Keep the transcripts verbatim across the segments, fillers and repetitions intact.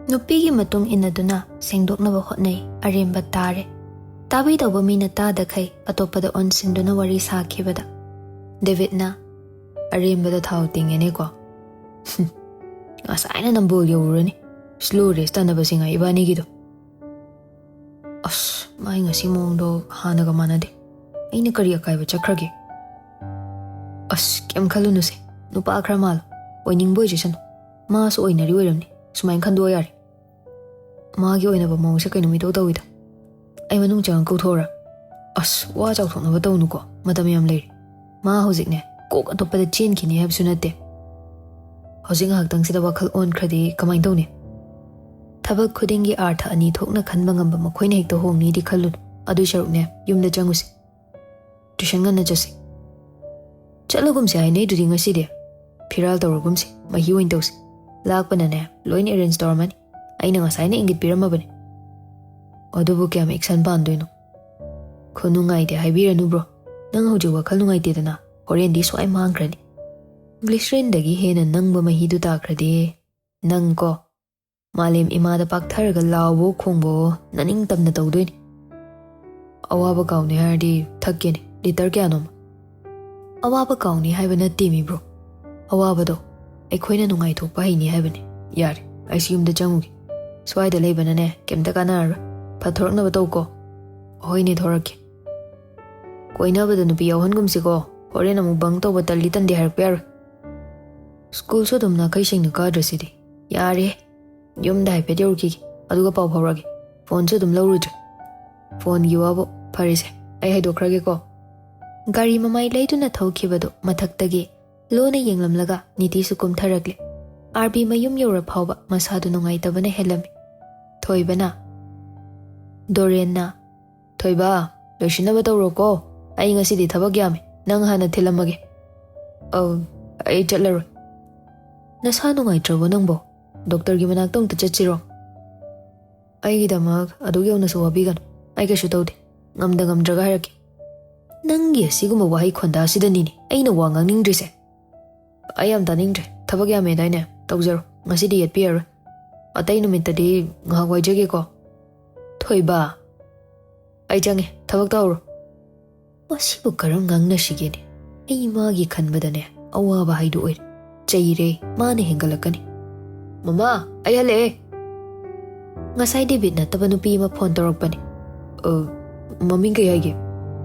ꯅꯨꯄꯤꯒꯤ ꯃꯇꯨꯡ ꯏꯟꯅꯗꯨꯅ ꯁꯦꯡꯗꯣꯛꯅꯕ ꯍꯣꯠꯅꯩ꯫ ꯑꯔꯦꯝꯕ ꯇꯥꯔꯦ꯫ ꯇꯥꯕꯤꯗꯧꯕ ꯃꯤꯅ ꯇꯥꯗꯈꯩ ꯑꯇꯣꯞꯄꯗ ꯑꯣꯟꯁꯤꯟꯗꯨꯅ ꯋꯥꯔꯤ ꯁꯥꯈꯤꯕꯗ ꯗꯦꯕꯤꯠꯅ, "ꯑꯔꯦꯝꯕꯗ ꯊꯥꯎ ꯇꯤꯡꯉꯦꯅꯦꯀꯣ꯫ ꯉꯁꯥꯏꯅ ꯅꯝꯕꯣꯜ ꯌꯧꯔꯨꯔꯅꯤ꯫ ꯁ꯭ꯂꯣ ꯔꯦꯁ ꯇꯥꯟꯅꯕꯁꯤ ꯉꯥꯏ ꯏꯕꯥꯅꯤꯒꯤꯗꯣ꯫ ꯑꯁ, ꯃꯥꯏ ꯉꯁꯤ ꯃꯑꯣꯡꯗꯣ ꯍꯥꯟꯅꯒ ꯃꯥꯟꯅꯗꯦ꯫ ꯑꯩꯅ ꯀꯔꯤ ꯑꯀꯥꯏꯕ ꯆꯠꯈ꯭ꯔꯒꯦ? ꯑꯁ, ꯀꯩꯝ ꯈꯜꯂꯨꯅꯨꯁꯦ꯫ ꯅꯨꯄꯥ ꯈꯔ ꯃꯥꯜꯂꯣ꯫ ꯑꯣꯏꯅꯤꯡꯕ ꯑꯣꯏꯖꯁꯅꯨ꯫ ꯃꯥꯁꯨ ꯑꯣꯏꯅꯔꯤ ꯑꯣꯏꯔꯝꯅꯤ꯫ ꯁꯨꯃꯥꯏꯅ ꯈꯟꯗꯣꯛꯑꯣ ꯌꯥꯔꯦ꯫ ꯃꯥꯒꯤ ꯑꯣꯏꯅꯕ ꯃꯑꯣꯡꯁꯦ ꯀꯩꯅꯣꯝ ꯏꯇꯧ ꯇꯧꯏꯗ꯫ ꯑꯩ ꯃꯅꯨꯡ ꯆꯪꯉ ꯀꯧꯊꯣꯛꯎꯔꯥ?" "ꯑꯁ, ꯋꯥ ꯆꯥꯎꯊꯣꯛꯅꯕ ꯇꯧꯅꯨꯀꯣ꯫ ꯃꯇꯝ ꯌꯥꯝ ꯂꯩꯔꯤ꯫ ꯃꯥ ꯍꯧꯖꯤꯛꯅꯦ, ꯀꯣꯛ ꯑꯇꯣꯞꯄꯗ ꯆꯦꯟꯈꯤꯅꯤ ꯍꯥꯏꯕꯁꯨ ꯅꯠꯇꯦ꯫ ꯍꯧꯖꯤꯛ ꯉꯥꯏꯍꯥꯛꯇꯪꯁꯤꯗ ꯋꯥꯈꯜ ꯑꯣꯟꯈ꯭ꯔꯗꯤ ꯀꯃꯥꯏꯅ ꯇꯧꯅꯤ?" "ꯊꯕꯛ ꯈꯨꯗꯤꯡꯒꯤ ꯑꯥꯔꯊ ꯑꯅꯤ ꯊꯣꯛꯅ ꯈꯟꯕ ꯉꯝꯕ ꯃꯈꯣꯏꯅ ꯍꯦꯛꯇ ꯍꯣꯡꯅꯤꯗꯤ ꯈꯜꯂꯨꯅꯨ꯫ ꯑꯗꯨꯏ ꯁꯔꯨꯛꯅꯦ, ꯌꯨꯝꯗ ꯆꯪꯉꯨꯁꯤ꯫ ꯇ꯭ꯌꯨꯁꯟ ꯉꯟꯅ ꯆꯠꯁꯤ꯫" "ꯆꯠꯂꯒꯨꯝꯁꯦ ꯍꯥꯏꯅꯩꯗꯨꯗꯤ ꯉꯁꯤꯗꯤ꯫ ꯐꯤꯔꯥꯜ ꯇꯧꯔꯒꯨꯝꯁꯦ, ꯃꯍꯤ ꯑꯣꯏꯅ ꯇꯧꯁꯦ꯫ ꯂꯥꯛꯄꯅꯅꯦ, ꯂꯣꯏꯅ ꯑꯦꯔꯦꯟꯖ ꯇꯧꯔꯝꯃꯅꯤ꯫ ꯑꯩꯅ ꯉꯁꯥꯏꯅ ꯏꯪꯒꯤꯠ ꯄꯤꯔꯝꯃꯕꯅꯤ꯫" "ꯑꯗꯨꯕꯨ ꯀꯌꯥꯝ ꯑꯦꯛꯁꯟ ꯄꯥꯟꯗꯣꯏꯅꯣ?" "ꯈꯨꯅꯨꯡꯉꯥꯏꯇꯦ ꯍꯥꯏꯕꯤꯔꯅꯨ ꯕ꯭ꯔꯣ꯫ ꯅꯪ ꯍꯧꯖꯤꯛ ꯋꯥꯈꯜ ꯅꯨꯡꯉꯥꯏꯇꯦꯗꯅ, ꯍꯣꯔꯦꯟꯗꯤ ꯁꯣꯏ ꯃꯥꯡꯈ꯭ꯔꯅꯤ꯫ ꯒ꯭ꯂꯤꯁꯔꯤꯟꯗꯒꯤ ꯍꯦꯟꯅ ꯅꯪꯕ ꯃꯍꯤꯗꯨ ꯇꯥꯈ꯭ꯔꯗꯤ ꯅꯪ ꯀꯣ, ꯃꯥꯂꯦꯝ ꯏꯃꯥꯗ ꯄꯥꯛꯊꯔꯒ ꯂꯥꯎꯕꯣ ꯈꯣꯡꯕꯣ ꯅꯅꯤꯡꯇꯝꯅ ꯇꯧꯗꯣꯏꯅꯤ꯫" "ꯑꯋꯥꯕ ꯀꯥꯎꯅꯤ ꯍꯥꯏꯔꯗꯤ ꯊꯛꯀꯦꯅꯦ, ꯂꯤꯇꯔ ꯀꯌꯥꯅꯣꯝ?" "ꯑꯋꯥꯕ ꯀꯥꯎꯅꯤ ꯍꯥꯏꯕ ꯅꯠꯇꯦ ꯃꯤ ꯕ꯭ꯔꯣ꯫ ꯑꯋꯥꯕꯗꯣ ꯑꯩꯈꯣꯏꯅ ꯅꯨꯡꯉꯥꯏꯊꯣꯛꯄ ꯍꯩꯅꯤ ꯍꯥꯏꯕꯅꯤ꯫ ꯌꯥꯔꯦ, ꯑꯩꯁꯨ ꯌꯨꯝꯗ ꯆꯪꯉꯨꯒꯦ꯫ ꯁ꯭ꯋꯥꯏꯗ ꯂꯩꯕꯅꯅꯦ, ꯀꯩꯝꯇ ꯀꯥꯟꯅꯔꯔꯣꯏ꯫ ꯐꯠꯊꯣꯔꯛꯅꯕ ꯇꯧꯀꯣ꯫" "ꯍꯣꯏꯅꯦ, ꯊꯣꯔꯛꯀꯦ꯫" "ꯀꯣꯏꯅꯕꯗ ꯅꯨꯄꯤ ꯌꯥꯎꯍꯟꯒꯨꯝꯁꯤꯀꯣ꯫ ꯍꯣꯔꯦꯟ ꯑꯃꯨꯛ ꯕꯪ ꯇꯧꯕ ꯇꯜꯂꯤ ꯇꯟꯗꯦ ꯍꯥꯏꯔꯛꯄ ꯌꯥꯔꯣꯏ꯫" "ꯁ꯭ꯀꯨꯜꯁꯨ ꯑꯗꯨꯝ ꯅꯥꯈꯩ ꯁꯦꯡꯅ ꯀꯥꯗ꯭ꯔꯁꯤꯗꯤ꯫ ꯌꯥꯔꯦ, ꯌꯨꯝꯗ ꯍꯥꯏꯐꯦꯠ ꯌꯧꯔꯨꯈꯤꯒꯦ, ꯑꯗꯨꯒ ꯄꯥꯎ ꯐꯥꯎꯔꯛꯑꯒꯦ꯫ ꯐꯣꯟꯁꯨ ꯑꯗꯨꯝ ꯂꯧꯔꯨꯗ꯭ꯔꯦ꯫" "ꯐꯣꯟꯒꯤ ꯋꯥꯕꯨ, ꯐꯔꯦꯁꯦ, ꯑꯩ ꯍꯥꯏꯗꯣꯛꯈ꯭ꯔꯒꯦꯀꯣ꯫" ꯒꯥꯔꯤ ꯃꯃꯥꯏ ꯂꯩꯗꯨꯅ ꯊꯧꯈꯤꯕꯗꯨ ꯃꯊꯛꯇꯒꯤ ꯂꯣꯟꯅ ꯌꯦꯡꯂꯝꯂꯒ ꯅꯤꯇꯤꯁꯨ ꯀꯨꯝꯊꯔꯛꯂꯦ꯫ ꯑꯥꯔꯕꯤ ꯃꯌꯨꯝ ꯌꯧꯔ ꯐꯥꯎꯕ ꯃꯁꯥꯗꯨ ꯅꯨꯡꯉꯥꯏꯇꯕꯅ ꯍꯦꯜꯂꯝꯃꯤ꯫ ꯊꯣꯏꯕꯅ, ꯗꯣꯔꯦꯟꯅ, "ꯊꯣꯏꯕ, ꯂꯣꯏꯁꯤꯟꯅꯕ ꯇꯧꯔꯣꯀꯣ꯫ ꯑꯩ ꯉꯁꯤꯗꯤ ꯊꯕꯛ ꯌꯥꯝꯃꯤ꯫ ꯅꯪ ꯍꯥꯟꯅ ꯊꯤꯜꯂꯝꯃꯒꯦ꯫" "ꯑꯧ, ꯑꯩ ꯆꯠꯂꯔꯣꯏ꯫" "ꯅꯁꯥ ꯅꯨꯡꯉꯥꯏꯇ꯭ꯔꯕꯣ ꯅꯪꯕꯣ? ꯗꯣꯛꯇꯔꯒꯤ ꯃꯅꯥꯛꯇ ꯑꯃꯨꯛꯇ ꯆꯠꯁꯤꯔꯣ?" "ꯑꯩꯒꯤꯗꯃꯛ ꯑꯗꯨꯛ ꯌꯧꯅꯁꯨ ꯋꯥꯕꯤꯒꯅꯨ꯫ ꯑꯩ ꯀꯩꯁꯨ ꯇꯧꯗꯦ꯫ ꯉꯝꯗ ꯉꯝꯗ꯭ꯔꯒ ꯍꯥꯏꯔꯛꯀꯦ꯫" "ꯅꯪꯒꯤ ꯑꯁꯤꯒꯨꯝꯕ ꯋꯥꯍꯩ ꯈꯣꯟꯗꯥꯁꯤꯗꯅꯤꯅꯦ ꯑꯩꯅ ꯋꯥ ꯉꯥꯡꯅꯤꯡꯗ꯭ꯔꯤꯁꯦ꯫" "ꯑꯩ ꯌꯥꯝ ꯇꯥꯅꯤꯡꯗ꯭ꯔꯦ꯫ ꯊꯕꯛ ꯌꯥꯝꯃꯦꯗꯥꯏꯅꯦ? ꯇꯧꯖꯔꯣ꯫ ꯉꯁꯤꯗꯤ ꯌꯦꯠꯄꯤꯔꯔꯣꯏ꯫" ꯑꯇꯩ ꯅꯨꯃꯤꯠꯇꯗꯤ ꯉꯥꯏꯍꯥꯛ ꯋꯥꯏꯖꯒꯦꯀꯣ꯫ ꯊꯣꯏꯕ, ꯑꯩ ꯆꯪꯉꯦ, ꯊꯕꯛ ꯇꯧꯔꯣ꯫ ꯃꯁꯤꯕꯨ ꯀꯔꯝ ꯉꯥꯡꯅꯁꯤꯒꯦꯅꯦ? ꯑꯩ ꯃꯥꯒꯤ ꯈꯟꯕꯗꯅꯦ ꯑꯋꯥꯕ ꯍꯥꯏꯗꯨ ꯑꯣꯏꯔꯦ꯫ ꯆꯩꯔꯦ, ꯃꯥꯅ ꯍꯦꯟꯒꯠꯂꯛꯀꯅꯤ꯫ "ꯃꯃꯥ, ꯑꯩ ꯍꯜꯂꯛꯑꯦ꯫ ꯉꯁꯥꯏ ꯗꯦꯕꯤꯠ ꯅꯠꯇꯕ ꯅꯨꯄꯤ ꯑꯃ ꯐꯣꯟ ꯇꯧꯔꯛꯄꯅꯦ꯫" "ꯑ, ꯃꯃꯤꯡ ꯀꯩ ꯍꯥꯏꯒꯦ?"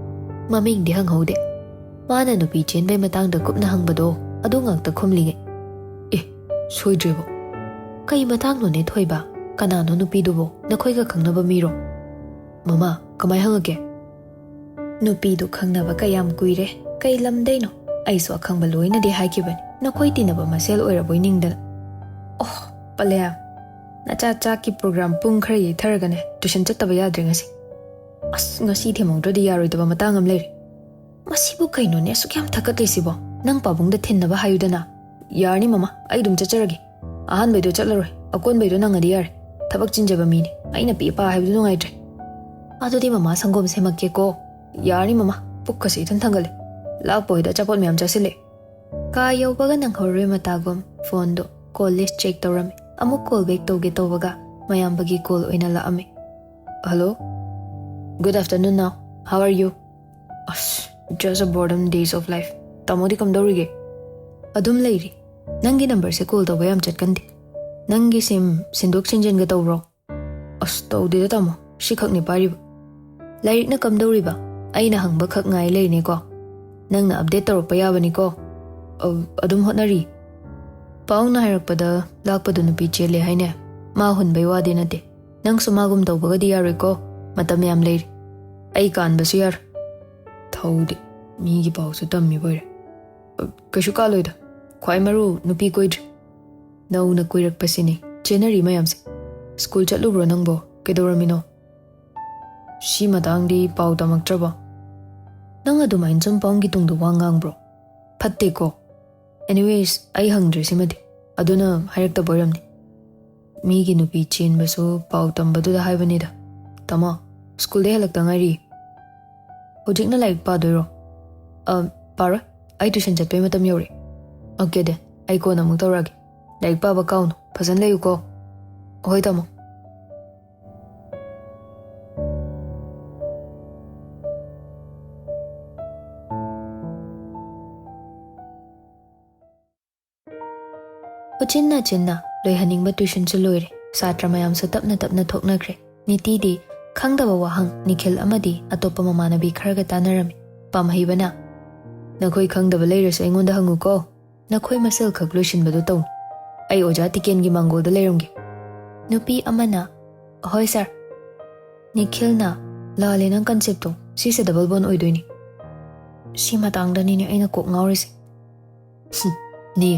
"ꯃꯃꯤꯡꯗꯤ ꯍꯪꯍꯧꯗꯦ꯫ ꯃꯥꯅ ꯅꯨꯄꯤ ꯆꯦꯟꯕꯩ ꯃꯇꯥꯡꯗ ꯀꯨꯞꯅ ꯍꯪꯕꯗꯣ ꯑꯗꯨ ꯉꯥꯛꯇ ꯈꯨꯝꯂꯤꯉꯩ꯫" "ꯑꯦ, ꯁꯣꯏꯗ꯭ꯔꯦꯕꯣ꯫ ꯀꯩ ꯃꯇꯥꯡꯅꯣꯅꯦ ꯊꯣꯏꯕ? ꯀꯅꯥꯅꯣ ꯅꯨꯄꯤꯗꯨꯕꯣ? ꯅꯈꯣꯏꯒ ꯈꯪꯅꯕ ꯃꯤꯔꯣ?" "ꯃꯃꯥ, ꯀꯃꯥꯏ ꯍꯪꯉꯛꯀꯦ?" "ꯅꯨꯄꯤꯗꯨ ꯈꯪꯅꯕ ꯀꯌꯥꯝ ꯀꯨꯏꯔꯦ? ꯀꯩ ꯂꯝꯗꯩꯅꯣ? ꯑꯩꯁꯨ ꯑꯈꯪꯕ ꯂꯣꯏꯅꯗꯤ ꯍꯥꯏꯈꯤꯕꯅꯤ, ꯅꯈꯣꯏ ꯇꯤꯟꯅꯕ ꯃꯁꯦꯜ ꯑꯣꯏꯔꯕꯣꯏ ꯅꯤꯡꯗꯅ꯫" "ꯑꯣꯍ, ꯄꯂꯦ, ꯅꯆꯥ ꯆꯥꯛꯀꯤ ꯄ꯭ꯔꯣꯒ꯭ꯔꯥꯝ ꯄꯨꯡ ꯈꯔ ꯌꯩꯊꯔꯒꯅꯦ ꯇꯨꯏꯁꯟ ꯆꯠꯇꯕ ꯌꯥꯗ꯭ꯔꯦ ꯉꯁꯤ꯫ ꯑꯁ, ꯉꯁꯤ ꯊꯦꯝꯍꯧꯗ꯭ꯔꯗꯤ ꯌꯥꯔꯣꯏꯗꯕ ꯃꯇꯥꯡ ꯑꯃ ꯂꯩꯔꯦ꯫" "ꯃꯁꯤꯕꯨ ꯀꯩꯅꯣꯅꯦ ꯑꯁꯨꯛ ꯌꯥꯝ ꯊꯛꯀꯠꯂꯤꯁꯤꯕꯣ? ꯅꯪ ꯄꯥꯕꯨꯡꯗ ꯊꯤꯟꯅꯕ ꯍꯥꯏꯌꯨꯗꯅ꯫" "ꯌꯥꯔꯅꯤ ꯃꯃꯥ, ꯑꯩ ꯑꯗꯨꯝ ꯆꯠꯆꯔꯒꯦ꯫ ꯑꯍꯥꯟꯕꯩꯗꯣ ꯆꯠꯂꯔꯣꯏ, ꯑꯀꯣꯟꯕꯩꯗꯣ ꯅꯪꯉꯗꯤ ꯌꯥꯔꯦ꯫ ꯊꯕꯛ ꯆꯤꯟꯖꯕ ꯃꯤꯅꯦ, ꯑꯩꯅ ꯄꯦ ꯄꯥ ꯍꯥꯏꯕꯗꯨ ꯅꯨꯡꯉꯥꯏꯇ꯭ꯔꯦ꯫" "ꯑꯗꯨꯗꯤ ꯃꯃꯥ ꯁꯪꯒꯣꯝ ꯁꯦꯝꯃꯛꯀꯦꯀꯣ꯫" "ꯌꯥꯔꯅꯤ ꯃꯃꯥ, ꯄꯨꯛꯀꯁꯦ ꯏꯊꯟ ꯊꯟꯒꯠꯂꯦ꯫ ꯂꯥꯛꯄ ꯍꯣꯏꯗ ꯑꯆꯥꯄꯣꯠ ꯃꯌꯥꯝ ꯆꯥꯁꯤꯜꯂꯦ꯫" ꯀꯥ ꯌꯧꯕꯒ ꯅꯪꯍꯧꯔꯣꯏ ꯃꯇꯥꯒꯨꯝ ꯐꯣꯟꯗꯣ ꯀꯣꯜ ꯂꯤꯁ ꯆꯦꯛ ꯇꯧꯔꯝꯃꯤ꯫ ꯑꯃꯨꯛ ꯀꯣꯜ ꯕꯦꯛ ꯇꯧꯒꯦ ꯇꯧꯕꯒ ꯃꯌꯥꯝꯕꯒꯤ ꯀꯣꯜ ꯑꯣꯏꯅ ꯂꯥꯛꯑꯝꯃꯤ꯫ "Hello. Good afternoon now. How are you?" "ꯑꯁ, just a boredom days of life꯫ ꯇꯥꯃꯣꯗꯤ ꯀꯝꯗꯧꯔꯤꯒꯦ?" "ꯑꯗꯨꯝ ꯂꯩꯔꯤ꯫ ꯅꯪꯒꯤ ꯅꯝꯕꯔꯁꯦ ꯀꯣꯜ ꯇꯧꯕ ꯌꯥꯝ ꯆꯠꯀꯟꯗꯦ꯫ ꯅꯪꯒꯤ ꯁꯤꯝ ꯁꯤꯟꯗꯣꯛ ꯁꯤꯟꯖꯤꯟꯒ ꯇꯧꯕ꯭ꯔꯣ?" "ꯑꯁ, ꯇꯧꯗꯦꯗ ꯇꯥꯃꯣ, ꯁꯤꯈꯛꯅꯤ ꯄꯥꯏꯔꯤꯕ꯫" "ꯂꯥꯏꯔꯤꯛꯅ ꯀꯝꯗꯧꯔꯤꯕ? ꯑꯩꯅ ꯍꯪꯕ ꯈꯛ ꯉꯥꯏ ꯂꯩꯔꯤꯅꯦꯀꯣ꯫ ꯅꯪꯅ ꯑꯞꯗꯦꯠ ꯇꯧꯔꯛꯄ ꯌꯥꯕꯅꯤꯀꯣ꯫" "ꯑ, ꯑꯗꯨꯝ ꯍꯣꯠꯅꯔꯤ꯫" "ꯄꯥꯎꯅ ꯍꯥꯏꯔꯛꯄꯗ ꯂꯥꯛꯄꯗꯨ ꯅꯨꯄꯤ ꯆꯦꯜꯂꯦ ꯍꯥꯏꯅꯦ꯫ ꯃꯥ ꯍꯨꯟꯕꯩ ꯋꯥꯗꯤ ꯅꯠꯇꯦ꯫ ꯅꯪꯁꯨ ꯃꯥꯒꯨꯝ ꯇꯧꯕꯒꯗꯤ ꯌꯥꯔꯣꯏꯀꯣ꯫ ꯃꯇꯝ ꯌꯥꯝ ꯂꯩꯔꯤ꯫ ꯑꯩ ꯀꯥꯟꯕꯁꯨ ꯌꯥꯔꯣꯏ꯫" ꯊꯧꯗꯦ, ꯃꯤꯒꯤ ꯄꯥꯎꯁꯨ ꯇꯝꯃꯤꯕ ꯑꯣꯏꯔꯦ꯫ "ꯑ, ꯀꯩꯁꯨ ꯀꯥꯜꯂꯣꯏꯗ꯫ ꯈ꯭ꯋꯥꯏ ꯃꯔꯨ ꯅꯨꯄꯤ ꯀꯣꯏꯗ꯭ꯔꯤ꯫ ꯅꯧꯅ ꯀꯣꯏꯔꯛꯄꯁꯤꯅꯤ ꯆꯦꯟꯅꯔꯤ ꯃꯌꯥꯝꯁꯦ꯫ ꯁ꯭ꯀꯨꯜ ꯆꯠꯂꯨꯕ꯭ꯔꯣ ꯅꯪꯕꯣ? ꯀꯩꯗꯧꯔꯝꯃꯤꯅꯣ? ꯁꯤ ꯃꯇꯥꯡꯗꯤ ꯄꯥꯎ ꯇꯝꯃꯛꯇ꯭ꯔꯕꯣ?" "ꯅꯪ ꯑꯗꯨꯃꯥꯏꯅ ꯁꯨꯝ ꯄꯥꯎꯒꯤ ꯇꯨꯡꯗ ꯋꯥ ꯉꯥꯡꯕ꯭ꯔꯣ? ꯐꯠꯇꯦꯀꯣ꯫ Anyways, ꯑꯩ ꯍꯪꯗ꯭ꯔꯦ ꯁꯤꯃꯗꯤ꯫ ꯑꯗꯨꯅ ꯍꯥꯏꯔꯛꯇꯕ ꯑꯣꯏꯔꯝꯅꯤ꯫ ꯃꯤꯒꯤ ꯅꯨꯄꯤ ꯆꯦꯟꯕꯁꯨ ꯄꯥꯎ ꯇꯝꯕꯗꯨꯗ ꯍꯥꯏꯕꯅꯤꯗ꯫ ꯇꯥꯃꯣ, ꯁ꯭ꯀꯨꯜꯗꯩ ꯍꯜꯂꯛꯇ ꯉꯥꯏꯔꯤ꯫ ꯍꯧꯖꯤꯛꯅ ꯂꯥꯏꯔꯤꯛ ꯄꯥꯗꯣꯏꯔꯣ?" "ꯑ, ꯄꯥꯔꯣꯏ꯫ ꯑꯩ ꯇꯨꯏꯁꯟ ꯆꯠꯄꯩ ꯃꯇꯝ ꯌꯧꯔꯦ꯫" "Okay then, ꯑꯩ ꯀꯣꯟꯅ ꯑꯃꯨꯛ ꯇꯧꯔꯛꯑꯒꯦ꯫ ꯂꯥꯏꯔꯤꯛ ꯄꯥꯕ ꯀꯥꯎꯅꯨ꯫ ꯐꯖꯅ ꯂꯩꯌꯨꯀꯣ꯫" ꯍꯣꯏ, ꯇꯥꯃꯣ꯫ ꯎꯆꯤꯟ ꯅꯥꯆꯤꯟꯅ ꯂꯣꯏꯍꯟꯅꯤꯡꯕ tuitionꯁꯨ ꯂꯣꯏꯔꯦ꯫ ꯁꯥꯇ꯭ꯔ ꯃꯌꯥꯝꯁꯨ ꯇꯞꯅ ꯇꯞꯅ ꯊꯣꯛꯅꯈ꯭ꯔꯦ꯫ ꯅꯤꯇꯤꯗꯤ ꯈꯪꯗꯕ ꯋꯥꯍꯪ ꯅꯤꯈꯤꯜ ꯑꯃꯗꯤ ꯑꯇꯣꯞꯄ ꯃꯃꯥꯟꯅꯕꯤ ꯈꯔꯒ ꯇꯥꯟꯅꯔꯝꯃꯤ꯫ ꯄꯥꯝꯍꯩꯕꯅ, "ꯅꯈꯣꯏ ꯈꯪꯗꯕ ꯂꯩꯔꯁꯨ ꯑꯩꯉꯣꯟꯗ ꯍꯪꯉꯨꯀꯣ꯫ ꯅꯈꯣꯏ ꯃꯁꯦꯜ ꯈꯛ ꯂꯣꯏꯁꯤꯟꯕꯗꯨ ꯇꯧꯅꯨ꯫ ꯑꯩ ꯑꯣꯖꯥ ꯇꯤꯀꯦꯟꯒꯤ ꯃꯥꯡꯒꯣꯜꯗ ꯂꯩꯔꯝꯒꯦ꯫" ꯅꯨꯄꯤ ꯑꯃꯅ, "ꯍꯣꯏ ꯁꯥꯔ꯫" ꯅꯤꯈꯤꯜꯅ, "ꯂꯥꯜꯂꯦ ꯅꯪ conceptꯇꯣ꯫ ꯁꯤꯁꯦ double bond ꯑꯣꯏꯗꯣꯏꯅꯤ꯫" ꯁꯤ ꯃꯇꯥꯡꯗꯅꯤꯅꯦ ꯑꯩꯅ ꯀꯣꯛ ꯉꯥꯎꯔꯤꯁꯦ꯫ "ꯍꯨꯝ, ꯅꯤ,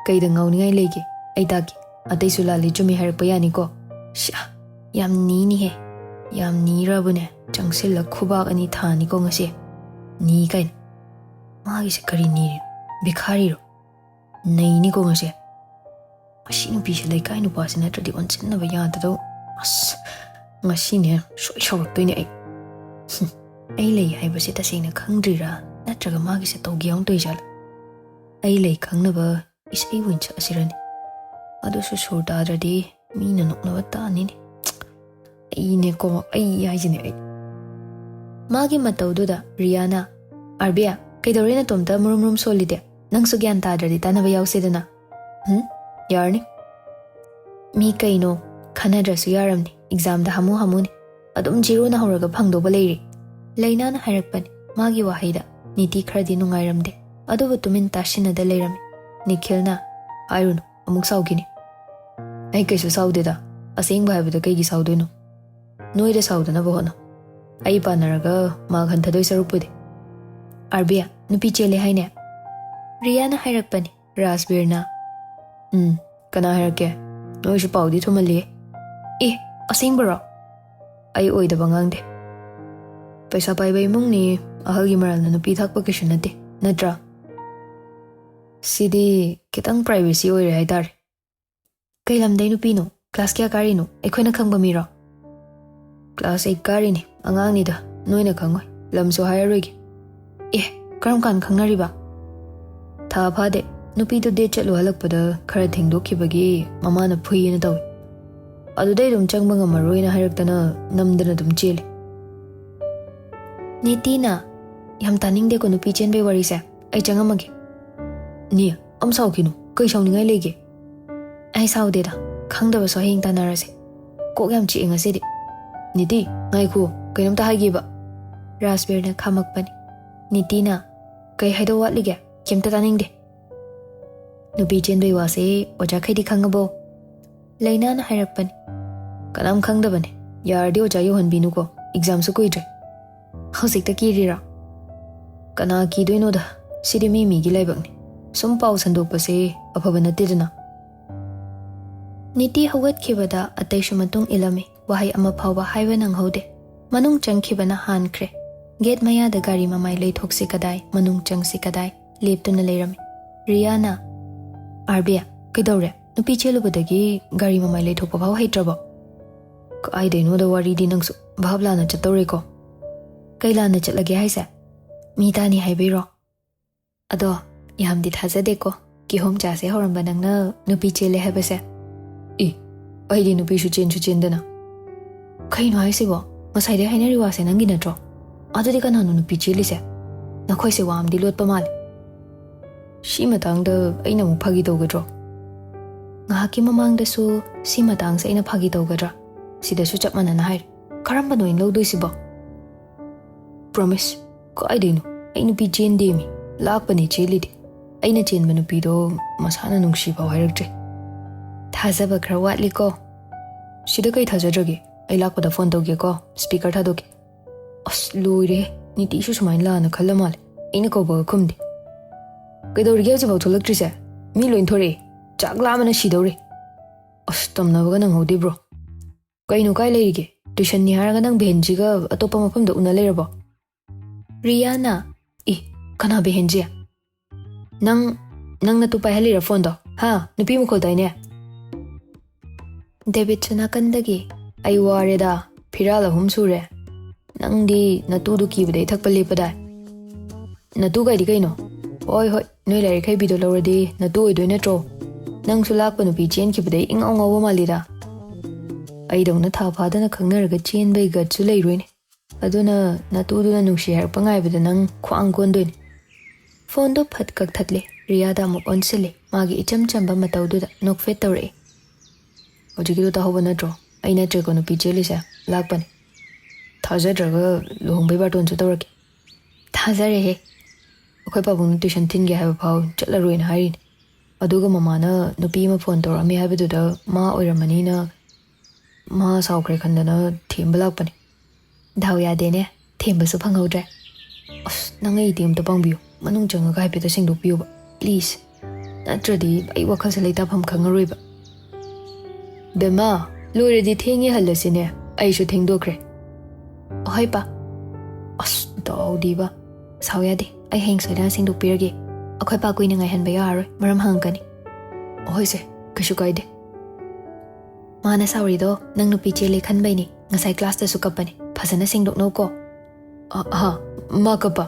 ꯀꯩꯗ ꯉꯥꯎꯅꯤꯡꯉꯥꯏ ꯂꯩꯒꯦ? ꯑꯩ ꯇꯥꯛꯀꯦ꯫ ꯑꯇꯩꯁꯨ ꯂꯥꯜꯂꯤ ꯆꯨꯝꯃꯤ ꯍꯥꯏꯔꯛꯄ ꯌꯥꯅꯤꯀꯣ?" ꯁ꯭ꯌꯥ, ꯌꯥꯝ ꯅꯤꯅꯤꯍꯦ꯫ ꯌꯥꯝ ꯅꯤꯔꯕꯅꯦ꯫ ꯆꯪꯁꯤꯜꯂ ꯈꯨꯕꯥꯛ ꯑꯅꯤ ꯊꯥꯅꯤꯀꯣ ꯉꯁꯤ꯫ ꯅꯤ ꯀꯥꯏꯅ꯫ ꯃꯥꯒꯤꯁꯦ ꯀꯔꯤ ꯅꯤꯔꯤꯅꯣ? ꯚꯤꯈꯥꯔꯤꯔꯣ? ꯅꯩꯅꯤꯀꯣ ꯉꯁꯤ꯫ ꯃꯁꯤ ꯅꯨꯄꯤꯁꯦ ꯂꯩꯀꯥꯏ ꯅꯨꯄꯥꯁꯦ ꯅꯠꯇ꯭ꯔꯗꯤ ꯑꯣꯟꯁꯤꯟꯅꯕ ꯌꯥꯗꯗꯧ꯫ ꯑꯁ, ꯉꯁꯤꯅꯦ ꯁꯣꯏ ꯁꯥꯎꯔꯛꯇꯣꯏꯅꯦ ꯑꯩ꯫ ꯍꯨꯝ, ꯑꯩ ꯂꯩ ꯍꯥꯏꯕꯁꯦ ꯇꯁꯦꯡꯅ ꯈꯪꯗ꯭ꯔꯤꯔꯥ? ꯅꯠꯇ꯭ꯔꯒ ꯃꯥꯒꯤꯁꯦ ꯇꯧꯒꯦ ꯌꯥꯎꯅ ꯇꯧꯔꯤꯖꯥꯠꯂꯥ? ꯑꯩ ꯂꯩ ꯈꯪꯅꯕ ꯏꯁꯩ ꯑꯣꯏꯅ ꯁꯛꯑꯁꯤꯔꯅꯦ? ꯑꯗꯨꯁꯨ ꯁꯨꯔ ꯇꯥꯗ꯭ꯔꯗꯤ ꯃꯤꯅ ꯅꯣꯛꯅꯕ ꯇꯥꯅꯤꯅꯦ꯫ ꯑꯩꯅꯦꯀꯣ, ꯑꯩ ꯍꯥꯏꯁꯤꯅꯦ ꯑꯩ꯫ ꯃꯥꯒꯤ ꯃꯇꯧꯗꯨꯗ ꯔꯤꯌꯥꯅ, "ꯑꯥꯔꯕꯤꯌꯥ, ꯀꯩꯗꯧꯔꯦ ꯅꯇꯣꯝꯇ ꯃꯨꯔꯨꯝ ꯃꯨꯔꯨꯝ ꯁꯣꯜꯂꯤꯗꯤ? ꯅꯪꯁꯨ ꯒ꯭ꯌꯥꯟ ꯇꯥꯗ꯭ꯔꯗꯤ ꯇꯥꯟꯅꯕ ꯌꯥꯎꯁꯦꯗꯅ꯫" "ꯍꯨꯝ? ꯌꯥꯔꯅꯤ꯫ ꯃꯤ ꯀꯩꯅꯣ, ꯈꯟꯅꯗ꯭ꯔꯁꯨ ꯌꯥꯔꯝꯅꯤ꯫ Examꯗ ꯍꯥꯃꯨ ꯍꯥꯃꯨꯅꯤ꯫ ꯑꯗꯨꯝ zeroꯅ ꯍꯧꯔꯒ ꯐꯪꯗꯧꯕ ꯂꯩꯔꯤ꯫" ꯂꯩꯅꯥꯅ ꯍꯥꯏꯔꯛꯄꯅꯤ꯫ ꯃꯥꯒꯤ ꯋꯥꯍꯩꯗ ꯅꯤꯇꯤ ꯈꯔꯗꯤ ꯅꯨꯡꯉꯥꯏꯔꯝꯗꯦ꯫ ꯑꯗꯨꯕꯨ ꯇꯨꯃꯤꯟ ꯇꯥꯁꯤꯟꯅꯗ ꯂꯩꯔꯝꯃꯤ꯫ ꯅꯤꯈꯤꯜꯅ, "ꯍꯥꯏꯔꯨꯅꯨ, ꯑꯃꯨꯛ ꯁꯥꯎꯈꯤꯅꯤ꯫" "ꯑꯩ ꯀꯩꯁꯨ ꯁꯥꯎꯗꯦꯗ꯫ ꯑꯁꯦꯡꯕ ꯍꯥꯏꯕꯗ ꯀꯩꯒꯤ ꯁꯥꯎꯗꯣꯏꯅꯣ? ꯅꯣꯏꯗ ꯁꯥꯎꯗꯅꯕ ꯍꯣꯠꯅꯧ꯫ ꯑꯩ ꯄꯥꯟꯅꯔꯒ ꯃꯥ ꯍꯟꯊꯗꯣꯏ ꯁꯔꯨꯛꯄꯨꯗꯤ꯫" "ꯑꯥꯔꯕꯤꯌꯥ, ꯅꯨꯄꯤ ꯆꯦꯜꯂꯦ ꯍꯥꯏꯅꯦ?" ꯔꯤꯌꯥꯅ ꯍꯥꯏꯔꯛꯄꯅꯤ꯫ ꯔꯥꯖꯕꯤꯔꯅ, "ꯎꯝ, ꯀꯅꯥ ꯍꯥꯏꯔꯛꯀꯦ? ꯅꯣꯏꯁꯨ ꯄꯥꯎꯗꯤ ꯊꯨꯝꯍꯜꯂꯤ꯫" "ꯑꯦ, ꯑꯁꯦꯡꯕꯔꯣ?" "ꯑꯩ ꯑꯣꯏꯗꯕ ꯉꯥꯡꯗꯦ꯫ ꯄꯩꯁꯥ ꯄꯥꯏꯕ ꯏꯃꯨꯡꯅꯤ, ꯑꯍꯜꯒꯤ ꯃꯔꯜꯅ ꯅꯨꯄꯤ ꯊꯥꯛꯄ ꯀꯩꯁꯨ ꯅꯠꯇꯦ, ꯅꯠꯇ꯭ꯔꯥ?" "ꯁꯤꯗꯤ ꯈꯤꯇꯪ privacy ꯑꯣꯏꯔꯦ ꯍꯥꯏꯇꯥꯔꯦ꯫" "ꯀꯩ ꯂꯝꯗꯩ ꯅꯨꯄꯤꯅꯣ? Class ꯀꯌꯥ ꯀꯥꯔꯤꯅꯣ? ꯑꯩꯈꯣꯏꯅ ꯈꯪꯕ ꯃꯤꯔꯣ?" "Class eight ꯀꯥꯔꯤꯅꯤ, ꯑꯉꯥꯡꯅꯤꯗ, ꯅꯣꯏꯅ ꯈꯪꯉꯣꯏ, ꯂꯝꯁꯨ ꯍꯥꯏꯔꯔꯣꯏꯒꯦ꯫" "ꯑꯦ, ꯀꯔꯝ ꯀꯥꯟ ꯈꯪꯅꯔꯤꯕ?" "ꯊꯥ ꯐꯥꯗꯦ꯫ ꯅꯨꯄꯤꯗꯨ date ꯆꯠꯂꯨ ꯍꯜꯂꯛꯄꯗ ꯈꯔ ꯊꯦꯡꯗꯣꯛꯈꯤꯕꯒꯤ ꯃꯃꯥꯅ ꯐꯨꯏꯌꯦꯅ ꯇꯧꯏ꯫" ꯑꯗꯨꯗꯩ ꯑꯗꯨꯝ ꯆꯪꯕ ꯉꯝꯃꯔꯣꯏꯅ ꯍꯥꯏꯔꯛꯇꯅ ꯅꯝꯗꯅ ꯑꯗꯨꯝ ꯆꯦꯜꯂꯦ꯫ ꯅꯤꯇꯤꯅ, "ꯌꯥꯝ ꯇꯥꯅꯤꯡꯗꯦꯀꯣ ꯅꯨꯄꯤ ꯆꯦꯟꯕꯩ ꯋꯥꯔꯤꯁꯦ, ꯑꯩ ꯆꯪꯉꯝꯃꯒꯦ꯫" "ꯅꯦ, ꯑꯝ ꯁꯥꯎꯈꯤꯅꯨ, ꯀꯩ ꯁꯥꯎꯅꯤꯡꯉꯥꯏ ꯂꯩꯒꯦ?" "ꯑꯩ ꯁꯥꯎꯗꯦꯗ, ꯈꯪꯗꯕꯁꯨ ꯍꯌꯦꯡ ꯇꯥꯟꯅꯔꯁꯦ꯫ ꯀꯣꯛ ꯌꯥꯝ ꯆꯤꯛꯑꯦ ꯉꯁꯤꯗꯤ꯫" "ꯅꯤꯇꯤ, ꯉꯥꯏꯈꯣ, ꯀꯩꯅꯣꯝꯇ ꯍꯥꯏꯒꯦꯕ꯫" ꯔꯥꯖꯕꯤꯔꯅ ꯈꯥꯝꯃꯛꯄꯅꯤ꯫ ꯅꯤꯇꯤꯅ, "ꯀꯩ ꯍꯥꯏꯗꯧ ꯋꯥꯠꯂꯤꯒꯦ? ꯀꯩꯝꯇ ꯇꯥꯅꯤꯡꯗꯦ꯫" "ꯅꯨꯄꯤ ꯆꯦꯟꯕꯩ ꯋꯥꯁꯦ ꯑꯣꯖꯥꯈꯩꯗꯤ ꯈꯪꯉꯕꯣ?" ꯂꯩꯅꯥꯅ ꯍꯥꯏꯔꯛꯄꯅꯤ꯫ "ꯀꯅꯥꯝ ꯈꯪꯗꯕꯅꯦ꯫ ꯌꯥꯔꯗꯤ ꯑꯣꯖꯥ ꯌꯧꯍꯟꯕꯤꯅꯨꯀꯣ, ꯑꯦꯛꯖꯥꯝꯁꯨ ꯀꯨꯏꯗ꯭ꯔꯦ꯫" "ꯍꯧꯖꯤꯛꯇ ꯀꯤꯔꯤꯔꯣ?" "ꯀꯅꯥ ꯀꯤꯗꯣꯏꯅꯣꯗ, ꯁꯤꯗꯤ ꯃꯤ ꯃꯤꯒꯤ ꯂꯥꯏꯕꯛꯅꯤ꯫ ꯁꯨꯝ ꯄꯥꯎ ꯁꯟꯗꯣꯛꯄꯁꯦ ꯑꯐꯕ ꯅꯠꯇꯦꯗꯅ꯫" ꯅꯤꯇꯤ ꯍꯧꯒꯠꯈꯤꯕꯗ ꯑꯇꯩꯁꯨ ꯃꯇꯨꯡ ꯏꯜꯂꯝꯃꯤ꯫ ꯋꯥꯍꯩ ꯑꯃ ꯐꯥꯎꯕ ꯍꯥꯏꯕ ꯅꯪꯍꯧꯗꯦ꯫ ꯃꯅꯨꯡ ꯆꯪꯈꯤꯕꯅ ꯍꯥꯟꯈ꯭ꯔꯦ꯫ ꯒꯦꯠ ꯃꯌꯥꯗ ꯒꯥꯔꯤ ꯃꯃꯥꯏ ꯂꯩꯊꯣꯛꯁꯤ ꯀꯗꯥꯏ, ꯃꯅꯨꯡ ꯆꯪꯁꯤ ꯀꯗꯥꯏ, ꯂꯦꯞꯇꯨꯅ ꯂꯩꯔꯝꯃꯤ꯫ ꯔꯤꯌꯥꯅ, "ꯑꯥꯔꯕꯤꯌꯥ, ꯀꯩꯗꯧꯔꯦ? ꯅꯨꯄꯤ ꯆꯦꯜꯂꯨꯕꯗꯒꯤ ꯒꯥꯔꯤ ꯃꯃꯥꯏ ꯂꯩꯊꯣꯛꯄ ꯐꯥꯎ ꯍꯩꯇ꯭ꯔꯕꯣ?" "ꯀꯥꯏꯗꯩꯅꯣꯗ ꯋꯥꯔꯤꯗꯤ ꯅꯪꯁꯨ, ꯚꯥꯞ ꯂꯥꯟꯅ ꯆꯠꯇꯧꯔꯦꯀꯣ꯫" "ꯀꯩ ꯂꯥꯟꯅ ꯆꯠꯂꯒꯦ ꯍꯥꯏꯁꯦ? ꯃꯤ ꯇꯥꯅꯤ ꯍꯥꯏꯕꯩꯔꯣ?" "ꯑꯗꯣ, ꯌꯥꯝꯗꯤ ꯊꯥꯖꯗꯦꯀꯣ, ꯀꯤꯍꯣꯝ ꯆꯥꯁꯦ ꯍꯧꯔꯝꯕ ꯅꯪꯅ ꯅꯨꯄꯤ ꯆꯦꯜꯂꯦ ꯍꯥꯏꯕꯁꯦ꯫" "ꯏ, ꯑꯩꯗꯤ ꯅꯨꯄꯤꯁꯨ ꯆꯦꯟꯁꯨ ꯆꯦꯟꯗꯅ꯫" "ꯀꯩꯅꯣ ꯍꯥꯏꯁꯤꯕꯣ? ꯉꯁꯥꯏꯗꯩ ꯍꯥꯏꯅꯔꯤ ꯋꯥꯁꯦ ꯅꯪꯒꯤ ꯅꯠꯇ꯭ꯔꯣ? ꯑꯗꯨꯗꯤ ꯀꯅꯥꯅꯣ ꯅꯨꯄꯤ ꯆꯦꯜꯂꯤꯁꯦ? ꯅꯈꯣꯏꯁꯦ ꯋꯥ ꯑꯃꯗꯤ ꯂꯣꯠꯄ ꯃꯥꯜꯂꯦ꯫" "ꯁꯤ ꯃꯇꯥꯡꯗ ꯑꯩꯅ ꯑꯃꯨꯛ ꯐꯥꯒꯤ ꯇꯧꯒꯗ꯭ꯔꯣ?" ꯉꯥꯏꯍꯥꯛꯀꯤ ꯃꯃꯥꯡꯗꯁꯨ ꯁꯤ ꯃꯇꯥꯡꯁꯦ ꯑꯩꯅ ꯐꯥꯒꯤ ꯇꯧꯒꯗ꯭ꯔꯥ? ꯁꯤꯗꯁꯨ ꯆꯞ ꯃꯥꯟꯅꯅ ꯍꯥꯏꯔꯤ꯫ ꯀꯔꯝꯕꯅꯣ ꯑꯩꯅ ꯂꯧꯗꯣꯏꯁꯤꯕꯣ? "ꯄ꯭ꯔꯣꯃꯤꯁ, ꯀꯥꯏꯗꯩꯅꯣ? ꯑꯩ ꯅꯨꯄꯤ ꯆꯦꯟꯗꯦꯃꯤ, ꯂꯥꯛꯄꯅꯦ ꯆꯦꯜꯂꯤꯗꯤ꯫ ꯑꯩꯅ ꯆꯦꯟꯕ ꯅꯨꯄꯤꯗꯣ ꯃꯁꯥꯅ ꯅꯨꯡꯁꯤ ꯐꯥꯎ ꯍꯥꯏꯔꯛꯇ꯭ꯔꯤ꯫" "ꯊꯥꯖꯕ ꯈꯔ ꯋꯥꯠꯂꯤꯀꯣ꯫" "ꯁꯤꯗ ꯀꯩ ꯊꯥꯖꯗ꯭ꯔꯒꯦ? ꯑꯩ ꯂꯥꯛꯄꯗ ꯐꯣꯟ ꯇꯧꯒꯦꯀꯣ, ꯁ꯭ꯄꯤꯀꯔ ꯊꯥꯗꯣꯛꯀꯦ꯫" "ꯑꯁ, ꯂꯣꯏꯔꯦꯍꯦ, ꯅꯤꯇꯤꯁꯨ ꯁꯨꯃꯥꯏꯅ ꯂꯥꯟꯅ ꯈꯜꯂ ꯃꯥꯜꯂꯦ꯫ ꯑꯩꯅ ꯀꯧꯕꯒ ꯈꯨꯝꯗꯦ꯫ ꯀꯩꯗꯧꯔꯤꯒꯦ ꯍꯧꯖꯤꯛꯐꯥꯎ ꯊꯣꯛꯂꯛꯇ꯭ꯔꯤꯁꯦ? ꯃꯤ ꯂꯣꯏ ꯊꯣꯔꯛꯑꯦ꯫ ꯆꯥꯛ ꯂꯥꯝꯕꯅ ꯁꯤꯗꯧꯔꯦ꯫ ꯑꯁ, ꯇꯝꯅꯕꯒ ꯅꯪꯍꯧꯗꯦ, ꯕ꯭ꯔꯣ꯫" "ꯀꯩꯅꯣ, ꯀꯥꯏ ꯂꯩꯔꯤꯒꯦ? ꯇꯨꯏꯁꯟꯅꯤ ꯍꯥꯏꯔꯒ ꯅꯪ ꯕꯦꯍꯦꯟꯖꯤꯒ ꯑꯇꯣꯞꯄ ꯃꯐꯝꯗ ꯎꯅ ꯂꯩꯔꯕꯣ?" ꯔꯤꯌꯥꯅ, "ꯏ, ꯀꯅꯥ ꯕꯦꯍꯦꯟꯖꯤ? ꯅꯪ, ꯅꯪ ꯅꯇꯨ ꯄꯥꯏꯍꯜꯂꯤꯔ ꯐꯣꯟꯗꯣ? ꯍꯥ? ꯅꯨꯄꯤ ꯃꯈꯣꯜ ꯇꯥꯏꯅꯦ꯫" ꯗꯦꯕꯤꯠꯁꯨ ꯅꯥꯀꯟꯗꯒꯤ, "ꯑꯩ ꯋꯥꯔꯦꯗ, ꯐꯤꯔꯥꯜ ꯑꯍꯨꯝ ꯁꯨꯔꯦ꯫ ꯅꯪꯗꯤ ꯅꯇꯨꯗꯣ ꯀꯤꯕꯗꯩ ꯊꯛꯄ ꯂꯦꯞꯄꯗꯥꯏ?" "ꯅꯇꯨ ꯀꯥꯏꯗꯤ ꯀꯩꯅꯣ? ꯍꯣꯏ, ꯍꯣꯏ, ꯅꯣꯏ ꯂꯥꯏꯔꯤꯛ ꯍꯩꯕꯤꯗꯣ ꯂꯧꯔꯗꯤ ꯅꯇꯨ ꯑꯣꯏꯗꯣꯏ ꯅꯠꯇ꯭ꯔꯣ? ꯅꯪꯁꯨ ꯂꯥꯛꯄ ꯅꯨꯄꯤ ꯆꯦꯟꯈꯤꯕꯗꯩ ꯏꯉꯥꯎ ꯉꯥꯎꯕ ꯃꯥꯜꯂꯤꯗ꯫" ꯑꯩꯗꯧꯅ ꯊꯥ ꯐꯥꯗꯅ ꯈꯪꯅꯔꯒ ꯆꯦꯟꯕꯩ ꯒꯠꯁꯨ ꯂꯩꯔꯣꯏꯅꯦ꯫ ꯑꯗꯨꯅ ꯅꯇꯨꯗꯨꯅ ꯅꯨꯡꯁꯤ ꯍꯥꯏꯔꯛꯄ ꯉꯥꯏꯕꯗ ꯅꯪ ꯈ꯭ꯋꯥꯡ ꯀꯣꯟꯗꯣꯏꯅꯦ꯫ ꯐꯣꯟꯗꯣ ꯐꯠ ꯀꯛꯊꯠꯂꯦ꯫ ꯔꯤꯌꯥꯗ ꯑꯃꯨꯛ ꯑꯣꯟꯁꯤꯜꯂꯦ꯫ ꯃꯥꯒꯤ ꯏꯆꯝ ꯆꯝꯕ ꯃꯇꯧꯗꯨꯗ ꯅꯣꯛꯐꯦꯠ ꯇꯧꯔꯛꯑꯦ꯫ "ꯍꯧꯖꯤꯛꯀꯤꯗꯣ ꯇꯥꯍꯧꯕ ꯅꯠꯇ꯭ꯔꯣ? ꯑꯩ ꯅꯠꯇ꯭ꯔꯦꯀꯣ ꯅꯨꯄꯤ ꯆꯦꯜꯂꯤꯁꯦ, ꯂꯥꯛꯄꯅꯦ꯫ ꯊꯥꯖꯗ꯭ꯔꯒ ꯂꯨꯍꯣꯡꯕꯩ ꯕꯥꯔꯇꯣꯟꯁꯨ ꯇꯧꯔꯛꯀꯦ꯫" "ꯊꯥꯖꯔꯦꯍꯦ꯫ ꯑꯩꯈꯣꯏ ꯄꯥꯕꯨꯡꯅ ꯇꯨꯏꯁꯟ ꯊꯤꯟꯒꯦ ꯍꯥꯏꯕ ꯐꯥꯎ ꯆꯠꯂꯔꯣꯏꯅ ꯍꯥꯏꯔꯤꯅꯦ꯫ ꯑꯗꯨꯒ ꯃꯃꯥꯅ ꯅꯨꯄꯤ ꯑꯃ ꯐꯣꯟ ꯇꯧꯔꯛꯑꯝꯃꯤ ꯍꯥꯏꯕꯗꯨꯗ ꯃꯥ ꯑꯣꯏꯔꯝꯃꯅꯤꯅ ꯃꯥ ꯁꯥꯎꯈ꯭ꯔꯦ ꯈꯟꯗꯅ ꯊꯦꯝꯕ ꯂꯥꯛꯄꯅꯦ꯫" "ꯗꯥꯎ ꯌꯥꯗꯦꯅꯦ, ꯊꯦꯝꯕꯁꯨ ꯐꯪꯍꯧꯗ꯭ꯔꯦ꯫" "ꯑꯁ, ꯅꯪ ꯑꯩ ꯏꯇꯦꯡ ꯑꯝꯇ ꯄꯥꯡꯕꯤꯌꯨ, ꯃꯅꯨꯡ ꯆꯪꯉꯒ ꯍꯥꯏꯐꯦꯠꯇ ꯁꯦꯡꯗꯣꯛꯄꯤꯌꯨꯕ, ꯄ꯭ꯂꯤꯖ꯫ ꯅꯠꯇ꯭ꯔꯗꯤ ꯑꯩ ꯋꯥꯈꯜꯁꯦ ꯂꯩꯇꯥꯐꯝ ꯈꯪꯉꯔꯣꯏꯕ꯫" "ꯕꯦꯝꯃ, ꯂꯣꯏꯔꯗꯤ ꯊꯦꯡꯉꯦ, ꯍꯜꯂꯁꯤꯅꯦ, ꯑꯩꯁꯨ ꯊꯦꯡꯗꯣꯛꯈ꯭ꯔꯦ꯫" "ꯑꯍꯣꯏ ꯄꯥ꯫" "ꯑꯁ, ꯗꯥꯎꯗꯤꯕ꯫ ꯁꯥꯎ ꯌꯥꯗꯦ, ꯑꯩ ꯍꯌꯦꯡ ꯁꯣꯏꯗꯅ ꯁꯦꯡꯗꯣꯛꯄꯤꯔꯒꯦ꯫ ꯑꯩꯈꯣꯏ ꯄꯥ ꯀꯨꯏꯅ ꯉꯥꯏꯍꯟꯕ ꯌꯥꯔꯔꯣꯏ, ꯃꯔꯝ ꯍꯪꯉꯛꯀꯅꯤ꯫" "ꯑꯍꯣꯏꯁꯦ, ꯀꯩꯁꯨ ꯀꯥꯏꯗꯦ꯫" "ꯃꯥꯅ ꯁꯥꯎꯔꯤꯗꯣ ꯅꯪ ꯅꯨꯄꯤ ꯆꯦꯜꯂꯦ ꯈꯟꯕꯩꯅꯦ, ꯉꯁꯥꯏ ꯀ꯭ꯂꯥꯁꯇꯁꯨ ꯀꯞꯄꯅꯦ, ꯐꯖꯅ ꯁꯦꯡꯗꯣꯛꯅꯧꯀꯣ꯫" "ꯑ-, ꯑꯍꯥ, ꯃꯥ ꯀꯞꯄ?"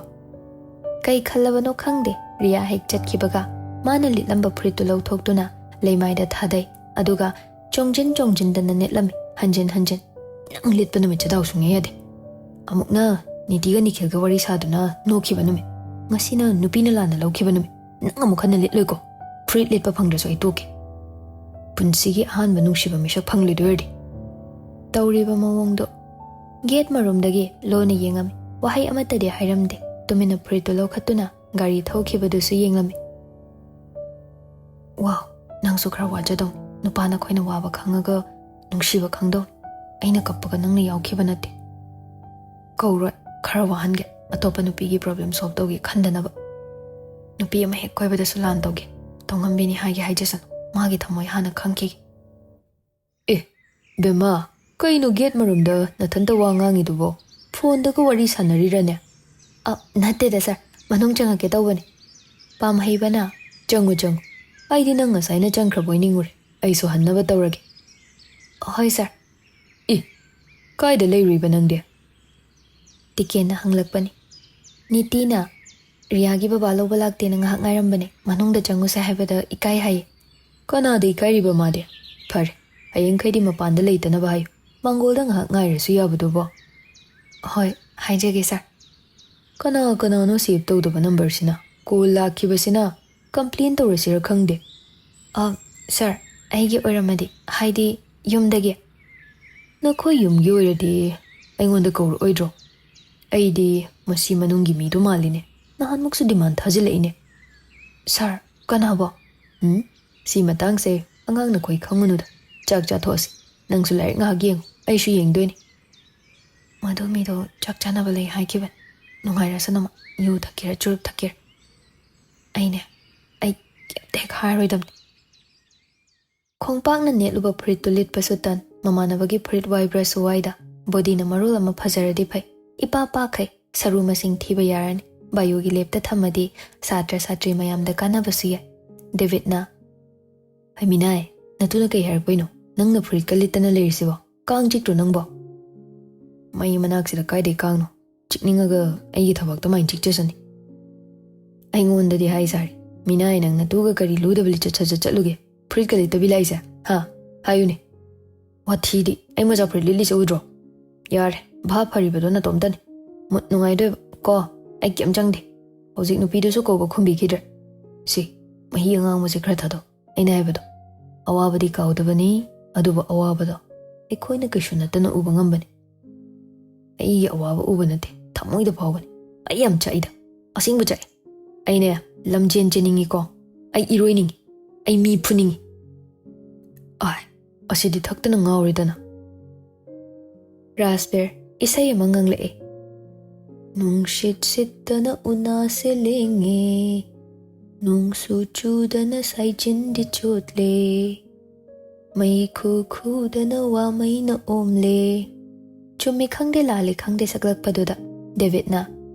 ꯀꯩ ꯈꯜꯂꯕꯅꯣ ꯈꯪꯗꯦ, ꯔꯤꯌꯥ ꯍꯦꯛ ꯆꯠꯈꯤꯕꯒ ꯃꯥꯅ ꯂꯤꯠꯂꯝꯕ ꯐꯨꯔꯤꯠꯇꯨ ꯂꯧꯊꯣꯛꯇꯨꯅ ꯂꯩꯃꯥꯏꯗ ꯊꯥꯗꯩ, ꯑꯗꯨꯒ ꯆꯣꯡꯖꯤꯟ ꯆꯣꯡꯖꯤꯟꯗꯅ ꯅꯦꯠꯂꯝꯃꯤ ꯍꯟꯖꯤꯟ ꯍꯟꯖꯤꯟ꯫ "ꯅꯪ ꯂꯤꯠꯄ ꯅꯨꯃꯤꯠꯁꯦ ꯗꯥꯎ ꯁꯨꯡꯌꯥ ꯌꯥꯗꯦ꯫ ꯑꯃꯨꯛꯅ ꯅꯤꯇꯤꯒ ꯅꯤꯈꯤꯜꯒ ꯋꯥꯔꯤ ꯁꯥꯗꯨꯅ ꯅꯣꯛꯈꯤꯕ ꯅꯨꯃꯤꯠ, ꯉꯁꯤꯅ ꯅꯨꯄꯤꯅ ꯂꯥꯟꯅ ꯂꯧꯈꯤꯕ ꯅꯨꯃꯤꯠ꯫ ꯅꯪ ꯑꯃꯨꯛ ꯍꯟꯅ ꯂꯤꯠꯂꯣꯏꯀꯣ꯫ ꯐꯨꯔꯤꯠ ꯂꯤꯠꯄ ꯐꯪꯗ꯭ꯔꯁꯨ ꯑꯩ ꯇꯣꯛꯀꯦ꯫ ꯄꯨꯟꯁꯤꯒꯤ ꯑꯍꯥꯟꯕ ꯅꯨꯡꯁꯤꯕ ꯃꯤꯁꯛ ꯐꯪꯂꯤꯗꯣꯏꯔꯗꯤ꯫" ꯇꯧꯔꯤꯕ ꯃꯑꯣꯡꯗꯣ ꯒꯦꯠ ꯃꯔꯨꯝꯗꯒꯤ ꯂꯣꯟꯅ ꯌꯦꯡꯉꯝꯃꯤ꯫ ꯋꯥꯍꯩ ꯑꯃꯠꯇꯗꯤ ꯍꯥꯏꯔꯝꯗꯦ꯫ ꯇꯨꯃꯤꯟꯅ ꯐꯨꯔꯤꯠꯇꯨ ꯂꯧꯈꯠꯇꯨꯅ ꯒꯥꯔꯤ ꯊꯧꯈꯤꯕꯗꯨꯁꯨ ꯌꯦꯡꯂꯝꯃꯤ꯫ "ꯋꯥꯎ, ꯅꯪꯁꯨ ꯈꯔ ꯋꯥꯖꯗꯧꯅꯤ꯫ ꯅꯨꯄꯥꯅ ꯑꯩꯈꯣꯏꯅ ꯋꯥꯕ ꯈꯪꯉꯒ ꯅꯨꯡꯁꯤꯕ ꯈꯪꯗꯧꯅꯤ꯫ ꯑꯩꯅ ꯀꯞꯄꯒ ꯅꯪꯅ ꯌꯥꯎꯈꯤꯕ ꯅꯠꯇꯦ꯫" "ꯀꯧꯔꯣꯏ, ꯈꯔ ꯋꯥꯍꯟꯒꯦ꯫ ꯑꯇꯣꯞꯄ ꯅꯨꯄꯤꯒꯤ ꯄ꯭ꯔꯣꯕ꯭ꯂꯦꯝ ꯁꯣꯜꯕ ꯇꯧꯒꯦ ꯈꯟꯗꯅꯕ꯫ ꯅꯨꯄꯤ ꯑꯃ ꯍꯦꯛ ꯀꯣꯏꯕꯗꯁꯨ ꯂꯥꯟ ꯇꯧꯒꯦ꯫ ꯇꯧꯉꯝꯕꯤꯅꯤ ꯍꯥꯏꯒꯦ ꯍꯥꯏꯖꯁꯅꯨ꯫ ꯃꯥꯒꯤ ꯊꯃꯣꯏ ꯍꯥꯟꯅ ꯈꯪꯈꯤꯒꯦ꯫" "ꯑꯦ, ꯕꯦꯝꯃ, ꯀꯩꯅꯣ ꯒꯦꯠ ꯃꯔꯨꯝꯗ ꯅꯊꯟꯇ ꯋꯥ ꯉꯥꯡꯉꯤꯗꯨꯕꯣ? ꯐꯣꯟꯗꯒ ꯋꯥꯔꯤ ꯁꯥꯟꯅꯔꯤꯔꯅꯦ?" "ꯑ, ꯅꯠꯇꯦꯗ ꯁꯥꯔ, ꯃꯅꯨꯡ ꯆꯪꯉꯛꯀꯦ ꯇꯧꯕꯅꯦ꯫" "ꯄꯥꯝꯍꯩꯕꯅ?" "ꯆꯪꯉꯨ, ꯆꯪꯉꯨ꯫ ꯑꯩꯗꯤ ꯅꯪ ꯉꯁꯥꯏꯅ ꯆꯪꯈ꯭ꯔꯕꯣꯏ ꯅꯤꯡꯉꯨꯔꯦ꯫ ꯑꯩꯁꯨ ꯍꯟꯅꯕ ꯇꯧꯔꯒꯦ꯫" "ꯍꯣꯏ ꯁꯥꯔ꯫" "ꯑꯦ, ꯀꯥꯏꯗ ꯂꯩꯔꯨꯏꯕ ꯅꯪꯗꯤ?" ꯇꯤꯀꯦꯟꯅ ꯍꯪꯂꯛꯄꯅꯤ꯫ ꯅꯤꯇꯤꯅ, "ꯔꯤꯌꯥꯒꯤ ꯕꯕꯥ ꯂꯧꯕ ꯂꯥꯛꯇꯦꯅ ꯉꯥꯏꯍꯥꯛ ꯉꯥꯏꯔꯝꯕꯅꯦ, ꯃꯅꯨꯡꯗ ꯆꯪꯉꯨꯁꯦ ꯍꯥꯏꯕꯗ ꯏꯀꯥꯏ ꯍꯥꯏꯌꯦ꯫" "ꯀꯅꯥꯗ ꯏꯀꯥꯏꯔꯤꯕ ꯃꯥꯗꯤ? ꯐꯔꯦ, ꯍꯌꯦꯡꯈꯩꯗꯤ ꯃꯄꯥꯟꯗ ꯂꯩꯇꯅꯕ ꯍꯥꯏꯌꯨ꯫ ꯃꯥꯡꯒꯣꯜꯗ ꯉꯥꯏꯍꯥꯛ ꯉꯥꯏꯔꯁꯨ ꯌꯥꯕꯗꯨꯕꯣ꯫ ꯍꯣꯏ, ꯍꯥꯏꯖꯒꯦ ꯁꯥꯔ꯫ ꯀꯅꯥ ꯀꯅꯥꯅꯣ ꯁꯦꯚ ꯇꯧꯗꯕ ꯅꯝꯕꯔꯁꯤꯅ? ꯀꯣꯜ ꯂꯥꯛꯈꯤꯕꯁꯤꯅ ꯀꯝꯄ꯭ꯂꯦꯟ ꯇꯧꯔꯁꯤꯔ ꯈꯪꯗꯦ꯫ ꯑ, ꯁꯥꯔ, ꯑꯩꯒꯤ ꯑꯣꯏꯔꯝꯃꯗꯤ, ꯍꯥꯏꯗꯤ ꯌꯨꯝꯗꯒꯤ꯫ ꯅꯈꯣꯏ ꯌꯨꯝꯒꯤ ꯑꯣꯏꯔꯗꯤ ꯑꯩꯉꯣꯟꯗ ꯀꯧꯔꯛꯑꯣꯏꯗ꯭ꯔꯣ? ꯑꯩꯗꯤ ꯃꯁꯤ ꯃꯅꯨꯡꯒꯤ ꯃꯤꯗꯣ ꯃꯥꯜꯂꯤꯅꯦ꯫ ꯅꯍꯥꯟꯃꯨꯛꯁꯨ ꯗꯤꯃꯥꯟ ꯊꯥꯖꯤꯜꯂꯛꯏꯅꯦ꯫ ꯁꯥꯔ, ꯀꯅꯥꯕꯣ? ꯎꯝ? ꯁꯤ ꯃꯇꯥꯡꯁꯦ ꯑꯉꯥꯡ ꯅꯈꯣꯏ ꯈꯪꯉꯨꯅꯨꯗ꯫ ꯆꯥꯛ ꯆꯥꯊꯣꯛꯑꯁꯤ꯫ ꯅꯪꯁꯨ ꯂꯥꯏꯔꯤꯛ ꯉꯥꯏꯍꯥꯛ ꯌꯦꯡꯉꯨ, ꯑꯩꯁꯨ ꯌꯦꯡꯗꯣꯏꯅꯤ꯫ ꯃꯗꯨ ꯃꯤꯗꯣ ꯆꯥꯛ ꯆꯥꯅꯕ ꯂꯩ ꯍꯥꯏꯈꯤꯕꯅꯤ꯫ ꯅꯨꯡꯉꯥꯏꯔꯁꯅꯨ ꯃꯥ, ꯌꯨ ꯊꯛꯀꯦꯔꯥ ꯆꯨꯔꯨꯞ ꯊꯛꯀꯦꯔꯥ꯫ ꯑꯩꯅꯦ, ꯑꯩ ꯀꯩꯝꯇ ꯍꯦꯛ ꯍꯥꯏꯔꯣꯏꯗꯕꯅꯤ꯫ ꯈꯣꯡꯄꯥꯛꯅ ꯅꯦꯠꯂꯨꯕ ꯐꯨꯔꯤꯠꯇꯨ ꯂꯤꯠꯄꯁꯨ ꯇꯟ, ꯃꯃꯥꯟꯅꯕꯒꯤ ꯐꯨꯔꯤꯠ ꯋꯥꯏꯕ꯭ꯔꯥꯁꯨ ꯋꯥꯏꯗ, ꯕꯣꯗꯤꯅ ꯃꯔꯣꯜ ꯑꯃ ꯐꯖꯔꯗꯤ ꯐꯩ, ꯏꯄꯥ ꯄꯥꯈꯩ, ꯁꯔꯨ ꯃꯁꯤꯡ ꯊꯤꯕ ꯌꯥꯔꯅꯤ, ꯕꯥꯏꯑꯣꯒꯤ ꯂꯦꯞꯇ ꯊꯝꯃꯗꯤ ꯁꯥꯇ꯭ꯔ ꯁꯥꯇ꯭ꯔꯤ ꯃꯌꯥꯝꯗ ꯀꯥꯟꯅꯕꯁꯨ ꯌꯥꯏ꯫ ꯗꯦꯕꯤꯠꯅ, "ꯍꯩꯃꯤꯅꯥꯏ, ꯅꯇꯨꯅ ꯀꯩ ꯍꯥꯏꯔꯛꯄꯩꯅꯣ? ꯅꯪꯅ ꯐꯨꯔꯤꯠꯀ ꯂꯤꯠꯇꯅ ꯂꯩꯔꯤꯁꯤꯕꯣ? ꯀꯥꯡ ꯆꯤꯛꯇ꯭ꯔꯣ ꯅꯪꯕꯣ?" "ꯃꯩ ꯃꯅꯥꯛꯁꯤꯗ ꯀꯥꯏꯗꯩ ꯀꯥꯡꯅꯣ? ꯆꯤꯛꯅꯤꯡꯉꯒ ꯑꯩꯒꯤ ꯊꯕꯛꯇ ꯃꯥꯏ ꯆꯤꯛꯆꯁꯅꯤ꯫ ꯑꯩꯉꯣꯟꯗꯗꯤ ꯍꯥꯏ ꯁꯥꯔꯤ, ꯃꯤꯅꯥꯏ ꯅꯪ ꯅꯇꯨꯒ ꯀꯔꯤ ꯂꯨꯗꯕ ꯂꯤꯆꯠ ꯁꯥꯖꯠ ꯆꯠꯂꯨꯒꯦ? ꯐꯨꯔꯤꯠꯀ ꯂꯤꯠꯇꯕꯤ ꯂꯥꯛꯏꯁꯦ? ꯍꯥ? ꯍꯥꯏꯌꯨꯅꯦ꯫ ꯋꯥꯊꯤꯗꯤ, ꯑꯩ ꯃꯣꯖꯥ ꯐꯨꯔꯤꯠ ꯂꯤꯠꯂꯤꯁꯦ ꯎꯗ꯭ꯔꯣ? ꯌꯥꯔꯦ, ꯚꯥꯞ ꯐꯔꯤꯕꯗꯣ ꯅꯇꯣꯝꯇꯅꯤ꯫ ꯃꯨꯠ ꯅꯨꯡꯉꯥꯏꯗꯣꯏꯕ ꯀꯣ? ꯑꯩ ꯀꯩꯝ ꯆꯪꯗꯦ꯫ ꯍꯧꯖꯤꯛ ꯅꯨꯄꯤꯗꯨꯁꯨ ꯀꯧꯕ ꯈꯨꯝꯕꯤꯈꯤꯗ꯭ꯔꯦ꯫ ꯁꯤ, ꯃꯍꯤ ꯑꯉꯥꯡꯕꯁꯦ ꯈꯔ ꯊꯥꯗꯣꯛ꯫ ꯑꯩꯅ ꯍꯥꯏꯕꯗꯣ, ꯑꯋꯥꯕꯗꯤ ꯀꯥꯎꯗꯕꯅꯤ, ꯑꯗꯨꯕꯨ ꯑꯋꯥꯕꯗꯣ ꯑꯩꯈꯣꯏꯅ ꯀꯩꯁꯨ ꯅꯠꯇꯅ ꯎꯕ ꯉꯝꯕꯅꯤ꯫ ꯑꯩꯒꯤ ꯑꯋꯥꯕ ꯎꯕ ꯅꯠꯇꯦ, ꯊꯃꯣꯏꯗ ꯐꯥꯎꯕꯅꯤ꯫ ꯑꯩ ꯌꯥꯝ ꯆꯥꯛꯏꯗ, ꯑꯁꯦꯡꯕ ꯆꯥꯛꯏ꯫ ꯑꯩꯅꯦ, ꯂꯝꯖꯦꯟ ꯆꯦꯟꯅꯤꯡꯉꯤꯀꯣ꯫ ꯑꯩ ꯏꯔꯣꯏꯅꯤꯡꯉꯤ꯫ ꯑꯩ ꯃꯤ ꯐꯨꯅꯤꯡꯉꯤ꯫ ꯑꯥꯏ, ꯑꯁꯤꯗꯤ ꯊꯛꯇꯅ ꯉꯥꯎꯔꯦꯗꯅ꯫ ꯔꯥꯖꯕꯤꯔ, ꯏꯁꯩ ꯑꯃ ꯉꯪꯂꯛꯑꯦ꯫ ꯅꯨꯡꯁꯤꯠ ꯁꯤꯠꯇꯅ ꯎꯅꯥꯁꯦ ꯂꯦꯡꯉꯦ, ꯅꯣꯡꯁꯨ ꯆꯨꯗꯅ ꯁꯥꯏꯖꯤꯟꯗꯤ ꯆꯣꯠꯂꯦ, ꯃꯩꯈꯨ ꯈꯨꯗꯅ ꯋꯥ ꯃꯩꯅ ꯑꯣꯝꯂꯦ꯫ ꯆꯨꯝꯃꯤ ꯈꯪꯗꯦ ꯂꯥꯜꯂꯤ ꯈꯪꯗꯦ ꯁꯛꯂꯛꯄꯗꯨꯗ ꯗꯦꯕꯤꯠꯅ,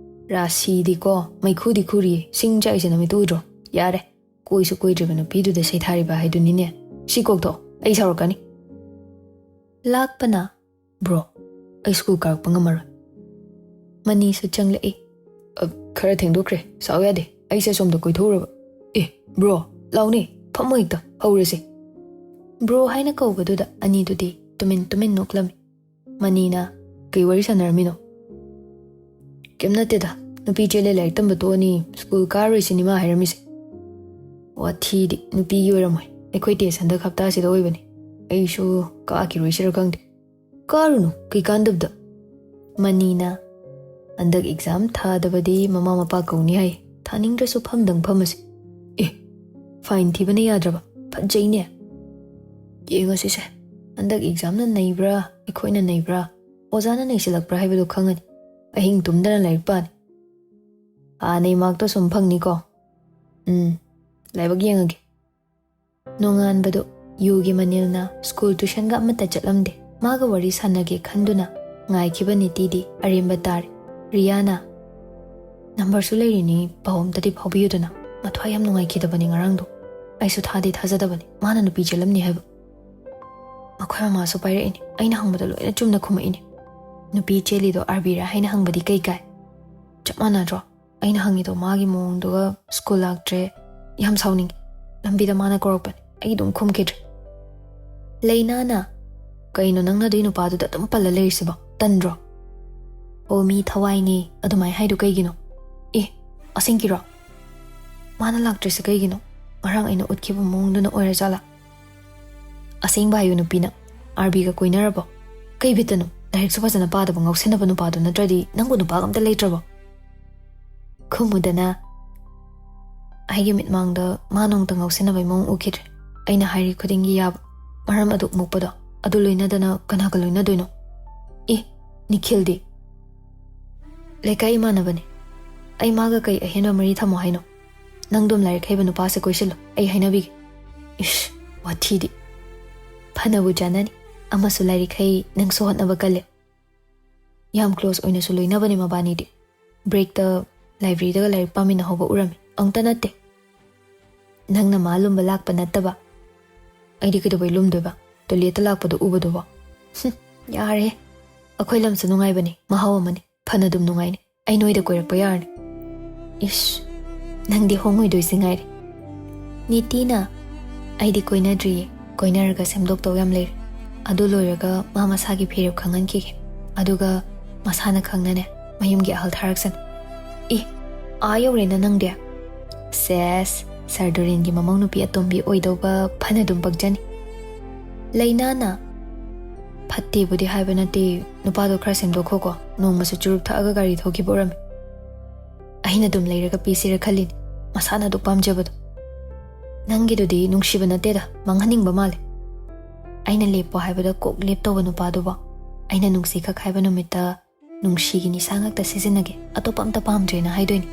"ꯔꯥꯁꯤꯗꯤꯀꯣ, ꯃꯩꯈꯨꯗꯤ ꯈꯨꯔꯤꯌꯦ, ꯁꯤꯡ ꯆꯥꯛꯏꯁꯦ ꯅꯃꯤꯠꯇꯨ ꯎꯗ꯭ꯔꯣ? ꯌꯥꯔꯦ, ꯀꯣꯏꯁꯨ ꯀꯣꯏꯗ꯭ꯔꯤꯕ ꯅꯨꯄꯤꯗꯨꯗ ꯁꯩꯊꯥꯔꯤꯕ ꯍꯥꯏꯗꯨꯅꯤꯅꯦ꯫ ꯁꯤ ꯀꯣꯛꯊꯣꯛꯑꯣ, ꯑꯩ ꯁꯥꯎꯔꯛꯀꯅꯤ꯫" ꯂꯥꯛꯄꯅ, "ꯕ꯭ꯔꯣ, ꯑꯩ ꯁ꯭ꯀꯨꯜ ꯀꯥꯔꯛꯄ ꯉꯝꯃꯔꯣꯏ꯫" ꯃꯅꯤꯁꯨ ꯆꯪꯂꯛꯏ꯫ "ꯑ, ꯈꯔ ꯊꯦꯡꯗꯣꯛꯈ꯭ꯔꯦ, ꯁꯥꯎ ꯌꯥꯗꯦ, ꯑꯩꯁꯦ ꯑꯁꯣꯝꯗ ꯀꯣꯏꯊꯣꯛꯎꯔꯕ꯫" "ꯑꯦ, ꯕ꯭ꯔꯣ, ꯂꯥꯎꯅꯦ, ꯐꯝꯃꯣ ꯍꯦꯛꯇ, ꯍꯧꯔꯁꯦ꯫" "ꯕ꯭ꯔꯣ" ꯍꯥꯏꯅ ꯀꯧꯕꯗꯨꯗ ꯑꯅꯤꯗꯨꯗꯤ ꯇꯨꯃꯤꯟ ꯇꯨꯃꯤꯟ ꯅꯣꯛꯂꯝꯃꯤ꯫ ꯃꯅꯤꯅ, "ꯀꯩ ꯋꯥꯔꯤ ꯁꯥꯟꯅꯔꯝꯃꯤꯅꯣ?" "ꯀꯩꯝ ꯅꯠꯇꯦꯗ, ꯅꯨꯄꯤ ꯆꯦꯜꯂꯦ, ꯂꯥꯏꯔꯤꯛ ꯇꯝꯕ ꯇꯣꯛꯑꯅꯤ, ꯁ꯭ꯀꯨꯜ ꯀꯥꯔꯣꯏ ꯁꯤꯅꯤ ꯃꯥ ꯍꯥꯏꯔꯝꯃꯤꯁꯦ꯫" "ꯋꯥꯊꯤꯗꯤ, ꯅꯨꯄꯤꯒꯤ ꯑꯣꯏꯔꯝꯃꯣꯏ, ꯑꯩꯈꯣꯏ ꯇꯦꯁ ꯍꯟꯗꯛ ꯍꯞꯇꯥꯁꯤꯗ ꯑꯣꯏꯕꯅꯤ, ꯑꯩꯁꯨ ꯀꯥꯈꯤꯔꯣꯏꯁꯤꯔ ꯈꯪꯗꯦ꯫" "ꯀꯥꯔꯨꯅꯨ, ꯀꯩ ꯀꯥꯟꯗꯕꯗ?" ꯃꯅꯤꯅ, "ꯍꯟꯗꯛ ꯑꯦꯛꯖꯥꯝ ꯊꯥꯗꯕꯗꯤ ꯃꯃꯥ ꯃꯄꯥ ꯀꯧꯅꯤ ꯍꯥꯏ, ꯊꯥꯅꯤꯡꯗ꯭ꯔꯁꯨ ꯐꯝꯗꯪ ꯐꯝꯃꯁꯤ꯫" "ꯑꯦ, ꯐꯥꯏꯟ ꯊꯤꯕꯅ ꯌꯥꯗ꯭ꯔꯕ? ꯐꯠꯖꯩꯅꯦ꯫ ꯌꯦꯡꯉꯁꯤꯁꯦ, ꯍꯟꯗꯛ ꯑꯦꯛꯖꯥꯝꯅ ꯅꯩꯕ꯭ꯔꯥ, ꯑꯩꯈꯣꯏꯅ ꯅꯩꯕ꯭ꯔꯥ, ꯑꯣꯖꯥꯅ ꯅꯩꯁꯤꯜꯂꯛꯄ꯭ꯔꯥ ꯍꯥꯏꯕꯗꯨ ꯈꯪꯉꯅꯤ꯫ ꯑꯍꯤꯡ ꯇꯨꯝꯗꯅ ꯂꯥꯏꯔꯤꯛ ꯄꯥꯅꯤ꯫ ꯍꯥꯟꯅꯩ ꯃꯥꯔꯛꯇꯣ ꯁꯨꯝ ꯐꯪꯅꯤꯀꯣ꯫ ꯎꯝ, ꯂꯥꯏꯕꯛ ꯌꯦꯡꯉꯒꯦ꯫" ꯅꯣꯡꯉꯥꯟꯕꯗꯨ ꯌꯨꯒꯤ ꯃꯅꯤꯜꯅ ꯁ꯭ꯀꯨꯜ ꯇ꯭ꯌꯨꯁꯟꯒ ꯑꯃꯠꯇ ꯆꯠꯂꯝꯗꯦ꯫ ꯃꯥꯒ ꯋꯥꯔꯤ ꯁꯥꯟꯅꯒꯦ ꯈꯟꯗꯨꯅ ꯉꯥꯏꯈꯤꯕ ꯅꯤꯇꯤꯗꯤ ꯑꯔꯦꯝꯕ ꯇꯥꯔꯦ꯫ ꯔꯤꯌꯥꯅ, "ꯅꯝꯕꯔꯁꯨ ꯂꯩꯔꯤꯅꯤ, ꯄꯥꯎ ꯑꯝꯇꯗꯤ ꯐꯥꯎꯕꯤꯌꯨꯗꯅ꯫ ꯃꯊ꯭ꯋꯥꯏ ꯌꯥꯝ ꯅꯨꯡꯉꯥꯏꯈꯤꯗꯕꯅꯤ ꯉꯔꯥꯡꯗꯣ꯫ ꯑꯩꯁꯨ ꯊꯥꯗꯤ ꯊꯥꯖꯗꯕꯅꯤ ꯃꯥꯅ ꯅꯨꯄꯤ ꯆꯦꯜꯂꯝꯅꯤ ꯍꯥꯏꯕ꯫ ꯃꯈꯣꯏ ꯃꯃꯥꯁꯨ ꯄꯥꯏꯔꯛꯏꯅꯤ, ꯑꯩꯅ ꯍꯪꯕꯗ ꯂꯣꯏꯅ ꯆꯨꯝꯅ ꯈꯨꯝꯃꯛꯏꯅꯤ꯫ ꯅꯨꯄꯤ ꯆꯦꯜꯂꯤꯗꯣ ꯑꯥꯔꯕꯤꯔꯥ ꯍꯥꯏꯅ ꯍꯪꯕꯗꯤ ꯀꯩ ꯀꯥꯏ? ꯆꯞ ꯃꯥꯟꯅꯗ꯭ꯔꯣ? ꯑꯩꯅ ꯍꯪꯉꯤꯗꯣ ꯃꯥꯒꯤ ꯃꯑꯣꯡꯗꯨꯒ ꯁ꯭ꯀꯨꯜ ꯂꯥꯛꯇ꯭ꯔꯦ꯫ ꯌꯥꯝ ꯁꯥꯎꯅꯤꯡꯉꯤ꯫ ꯂꯝꯕꯤꯗ ꯃꯥꯅ ꯀꯧꯔꯛꯄꯅꯦ, ꯑꯩ ꯑꯗꯨꯝ ꯈꯨꯝꯈꯤꯗ꯭ꯔꯦ꯫" ꯂꯩꯅꯥꯅ, "ꯀꯩꯅꯣ ꯅꯪꯅ ꯑꯗꯨꯏ ꯅꯨꯄꯥꯗꯨꯗ ꯑꯗꯨꯝ ꯄꯜꯂ ꯂꯩꯔꯤꯁꯤꯕꯣ? ꯇꯟꯗ꯭ꯔꯣ?" "ꯑꯣ, ꯃꯤ ꯊꯋꯥꯏꯅꯦ, ꯑꯗꯨꯃꯥꯏ ꯍꯥꯏꯗꯨ ꯀꯩꯒꯤꯅꯣ?" "ꯑꯦ, ꯑꯁꯦꯡꯀꯤꯔꯣ? ꯃꯥꯅ ꯂꯥꯛꯇ꯭ꯔꯤꯁꯦ ꯀꯩꯒꯤꯅꯣ? ꯉꯔꯥꯡ ꯑꯩꯅ ꯎꯠꯈꯤꯕ ꯃꯑꯣꯡꯗꯨꯅ ꯑꯣꯏꯔꯖꯥꯠꯂꯥ?" "ꯑꯁꯦꯡꯕ ꯍꯥꯏꯌꯨ ꯅꯨꯄꯤ, ꯅꯪ ꯑꯥꯔꯕꯤꯒ ꯀꯣꯏꯅꯔꯕꯣ? ꯀꯩ ꯕꯤꯠꯇꯅꯣ? ꯂꯥꯏꯔꯤꯛꯁꯨ ꯐꯖꯅ ꯄꯥꯗꯕ ꯉꯥꯎꯁꯤꯟꯅꯕ ꯅꯨꯄꯥꯗꯨ ꯅꯠꯇ꯭ꯔꯗꯤ ꯅꯪꯕꯨ ꯅꯨꯄꯥꯒ ꯑꯝꯇ ꯂꯩꯇ꯭ꯔꯕꯣ?" ꯈꯨꯝꯃꯨꯗꯅ꯫ ꯑꯩꯒꯤ ꯃꯤꯠꯃꯥꯡꯗ ꯃꯥ ꯅꯣꯡꯇ ꯉꯥꯎꯁꯤꯟꯅꯕꯩ ꯃꯑꯣꯡ ꯎꯈꯤꯗ꯭ꯔꯦ꯫ ꯑꯩꯅ ꯍꯥꯏꯔꯤ ꯈꯨꯗꯤꯡꯒꯤ ꯌꯥꯕ, ꯃꯔꯝ ꯑꯗꯨꯛ ꯃꯣꯛꯄꯗꯣ, ꯑꯗꯨ ꯂꯣꯏꯅꯗꯅ ꯀꯅꯥꯒ ꯂꯣꯏꯅꯗꯣꯏꯅꯣ? ꯑꯦ, ꯅꯤꯈꯤꯜꯗꯤ? ꯂꯩꯀꯥꯏ ꯏꯃꯥꯟꯅꯕꯅꯦ꯫ ꯑꯩ ꯃꯥꯒ ꯀꯩ ꯑꯍꯦꯟꯕ ꯃꯔꯤ ꯊꯝꯃꯣ ꯍꯥꯏꯅꯣ? ꯅꯪꯗꯨꯝ ꯂꯥꯏꯔꯤꯛ ꯍꯩꯕ ꯅꯨꯄꯥꯁꯦ ꯀꯣꯏꯁꯤꯜꯂꯣ, ꯑꯩ ꯍꯥꯏꯅꯕꯤꯒꯦ꯫ ꯏꯁ, ꯋꯥꯊꯤꯗꯤ꯫ ꯐꯅꯕꯨ ꯆꯥꯟꯅꯅꯤ, ꯑꯃꯁꯨ ꯂꯥꯏꯔꯤꯛ ꯍꯩ, ꯅꯪꯁꯨ ꯍꯣꯠꯅꯕ ꯀꯜꯂꯦ꯫ ꯌꯥꯝ ꯀ꯭ꯂꯣꯁ ꯑꯣꯏꯅꯁꯨ ꯂꯣꯏꯅꯕꯅꯦ ꯃꯕꯥꯅꯤꯗꯤ꯫ ꯕ꯭ꯔꯦꯛꯇ ꯂꯥꯏꯕ꯭ꯔꯦꯔꯤꯗꯒ ꯂꯥꯏꯔꯤꯛ ꯄꯥꯃꯤꯟꯅꯍꯧꯕ ꯎꯔꯝꯃꯤ꯫ ꯑꯃꯨꯛꯇ ꯅꯠꯇꯦ꯫ ꯅꯪꯅ ꯃꯥ ꯂꯨꯝꯕ ꯂꯥꯛꯄ ꯅꯠꯇꯕ? ꯑꯩꯗꯤ ꯀꯩꯗꯧꯕꯩ ꯂꯨꯝꯗꯣꯏꯕ? ꯇꯣꯏꯂꯦꯠꯇ ꯂꯥꯛꯄꯗꯣ ꯎꯕꯗꯨꯕꯣ? ꯍꯨꯝ, ꯌꯥꯔꯦ꯫ ꯑꯩꯈꯣꯏ ꯂꯝꯁꯨ ꯅꯨꯡꯉꯥꯏꯕꯅꯤ, ꯃꯍꯥꯎ ꯑꯃꯅꯤ꯫ ꯐꯅ ꯑꯗꯨꯝ ꯅꯨꯡꯉꯥꯏꯅꯤ꯫ ꯑꯩ ꯅꯣꯏꯗ ꯀꯣꯏꯔꯛꯄ ꯌꯥꯔꯅꯤ꯫ ꯏꯁ, ꯅꯪꯗꯤ ꯍꯣꯡꯉꯣꯏꯗꯣꯏꯁꯤ ꯉꯥꯏꯔꯦ꯫ ꯅꯤꯇꯤꯅ, ꯑꯩꯗꯤ ꯀꯣꯏꯅꯗ꯭ꯔꯤꯌꯦ꯫ ꯀꯣꯏꯅꯔꯒ ꯁꯦꯝꯗꯣꯛꯇꯧ ꯌꯥꯝ ꯂꯩꯔꯦ꯫ ꯑꯗꯨ ꯂꯣꯏꯔꯒ ꯃꯥ ꯃꯁꯥꯒꯤ ꯐꯤꯔꯦꯞ ꯈꯪꯍꯟꯈꯤꯒꯦ꯫ ꯑꯗꯨꯒ ꯃꯁꯥꯅ ꯈꯪꯅꯅꯦ ꯃꯌꯨꯝꯒꯤ ꯑꯍꯜ ꯊꯥꯔꯛꯁꯅꯨ꯫ ꯑꯦ, ꯑꯥ ꯌꯧꯔꯦꯅ ꯅꯪꯗꯤ? ꯁꯦꯁ, ꯁꯥꯔ ꯗꯣꯔꯦꯟꯒꯤ ꯃꯃꯧ ꯅꯨꯄꯤ ꯑꯇꯣꯝꯕꯤ ꯑꯣꯏꯗꯧꯕ ꯐꯅꯗꯨꯝ ꯄꯛꯆꯅꯤ꯫ ꯂꯩꯅꯥꯅ ꯐꯠꯇꯦꯕꯨꯗꯤ ꯍꯥꯏꯕ ꯅꯠꯇꯦ, ꯅꯨꯄꯥꯗꯣ ꯈꯔ ꯁꯦꯝꯗꯣꯛꯈꯣꯀꯣ, ꯅꯣꯡꯃꯁꯨ ꯆꯨꯔꯨꯞ ꯊꯛꯑꯒ ꯒꯥꯔꯤ ꯊꯧꯈꯤꯕ ꯎꯔꯝꯃꯤ꯫ ꯑꯩꯅ ꯑꯗꯨꯝ ꯂꯩꯔꯒ ꯄꯤꯁꯤꯔ ꯈꯜꯂꯤꯅꯤ, ꯃꯁꯥꯅ ꯑꯗꯨꯛ ꯄꯥꯝꯖꯕꯗꯣ꯫ ꯅꯪꯒꯤꯗꯨꯗꯤ ꯅꯨꯡꯁꯤꯕ ꯅꯠꯇꯦꯗ, ꯃꯥꯡꯍꯟꯅꯤꯡꯕ ꯃꯥꯜꯂꯦ꯫ ꯑꯩꯅ ꯂꯦꯞꯄꯣ ꯍꯥꯏꯕꯗ ꯀꯣꯛ ꯂꯦꯞꯇꯧꯕ ꯅꯨꯄꯥꯗꯨꯕꯣ꯫ ꯑꯩꯅ ꯅꯨꯡꯁꯤꯈꯛ ꯍꯥꯏꯕ ꯅꯨꯃꯤꯠꯇ ꯅꯨꯡꯁꯤꯒꯤ ꯅꯤꯁꯥ ꯉꯥꯛꯇ ꯁꯤꯖꯤꯟꯅꯒꯦ, ꯑꯇꯣꯞꯄ ꯑꯝꯇ ꯄꯥꯝꯗ꯭ꯔꯦꯅ ꯍꯥꯏꯗꯣꯏꯅꯤ꯫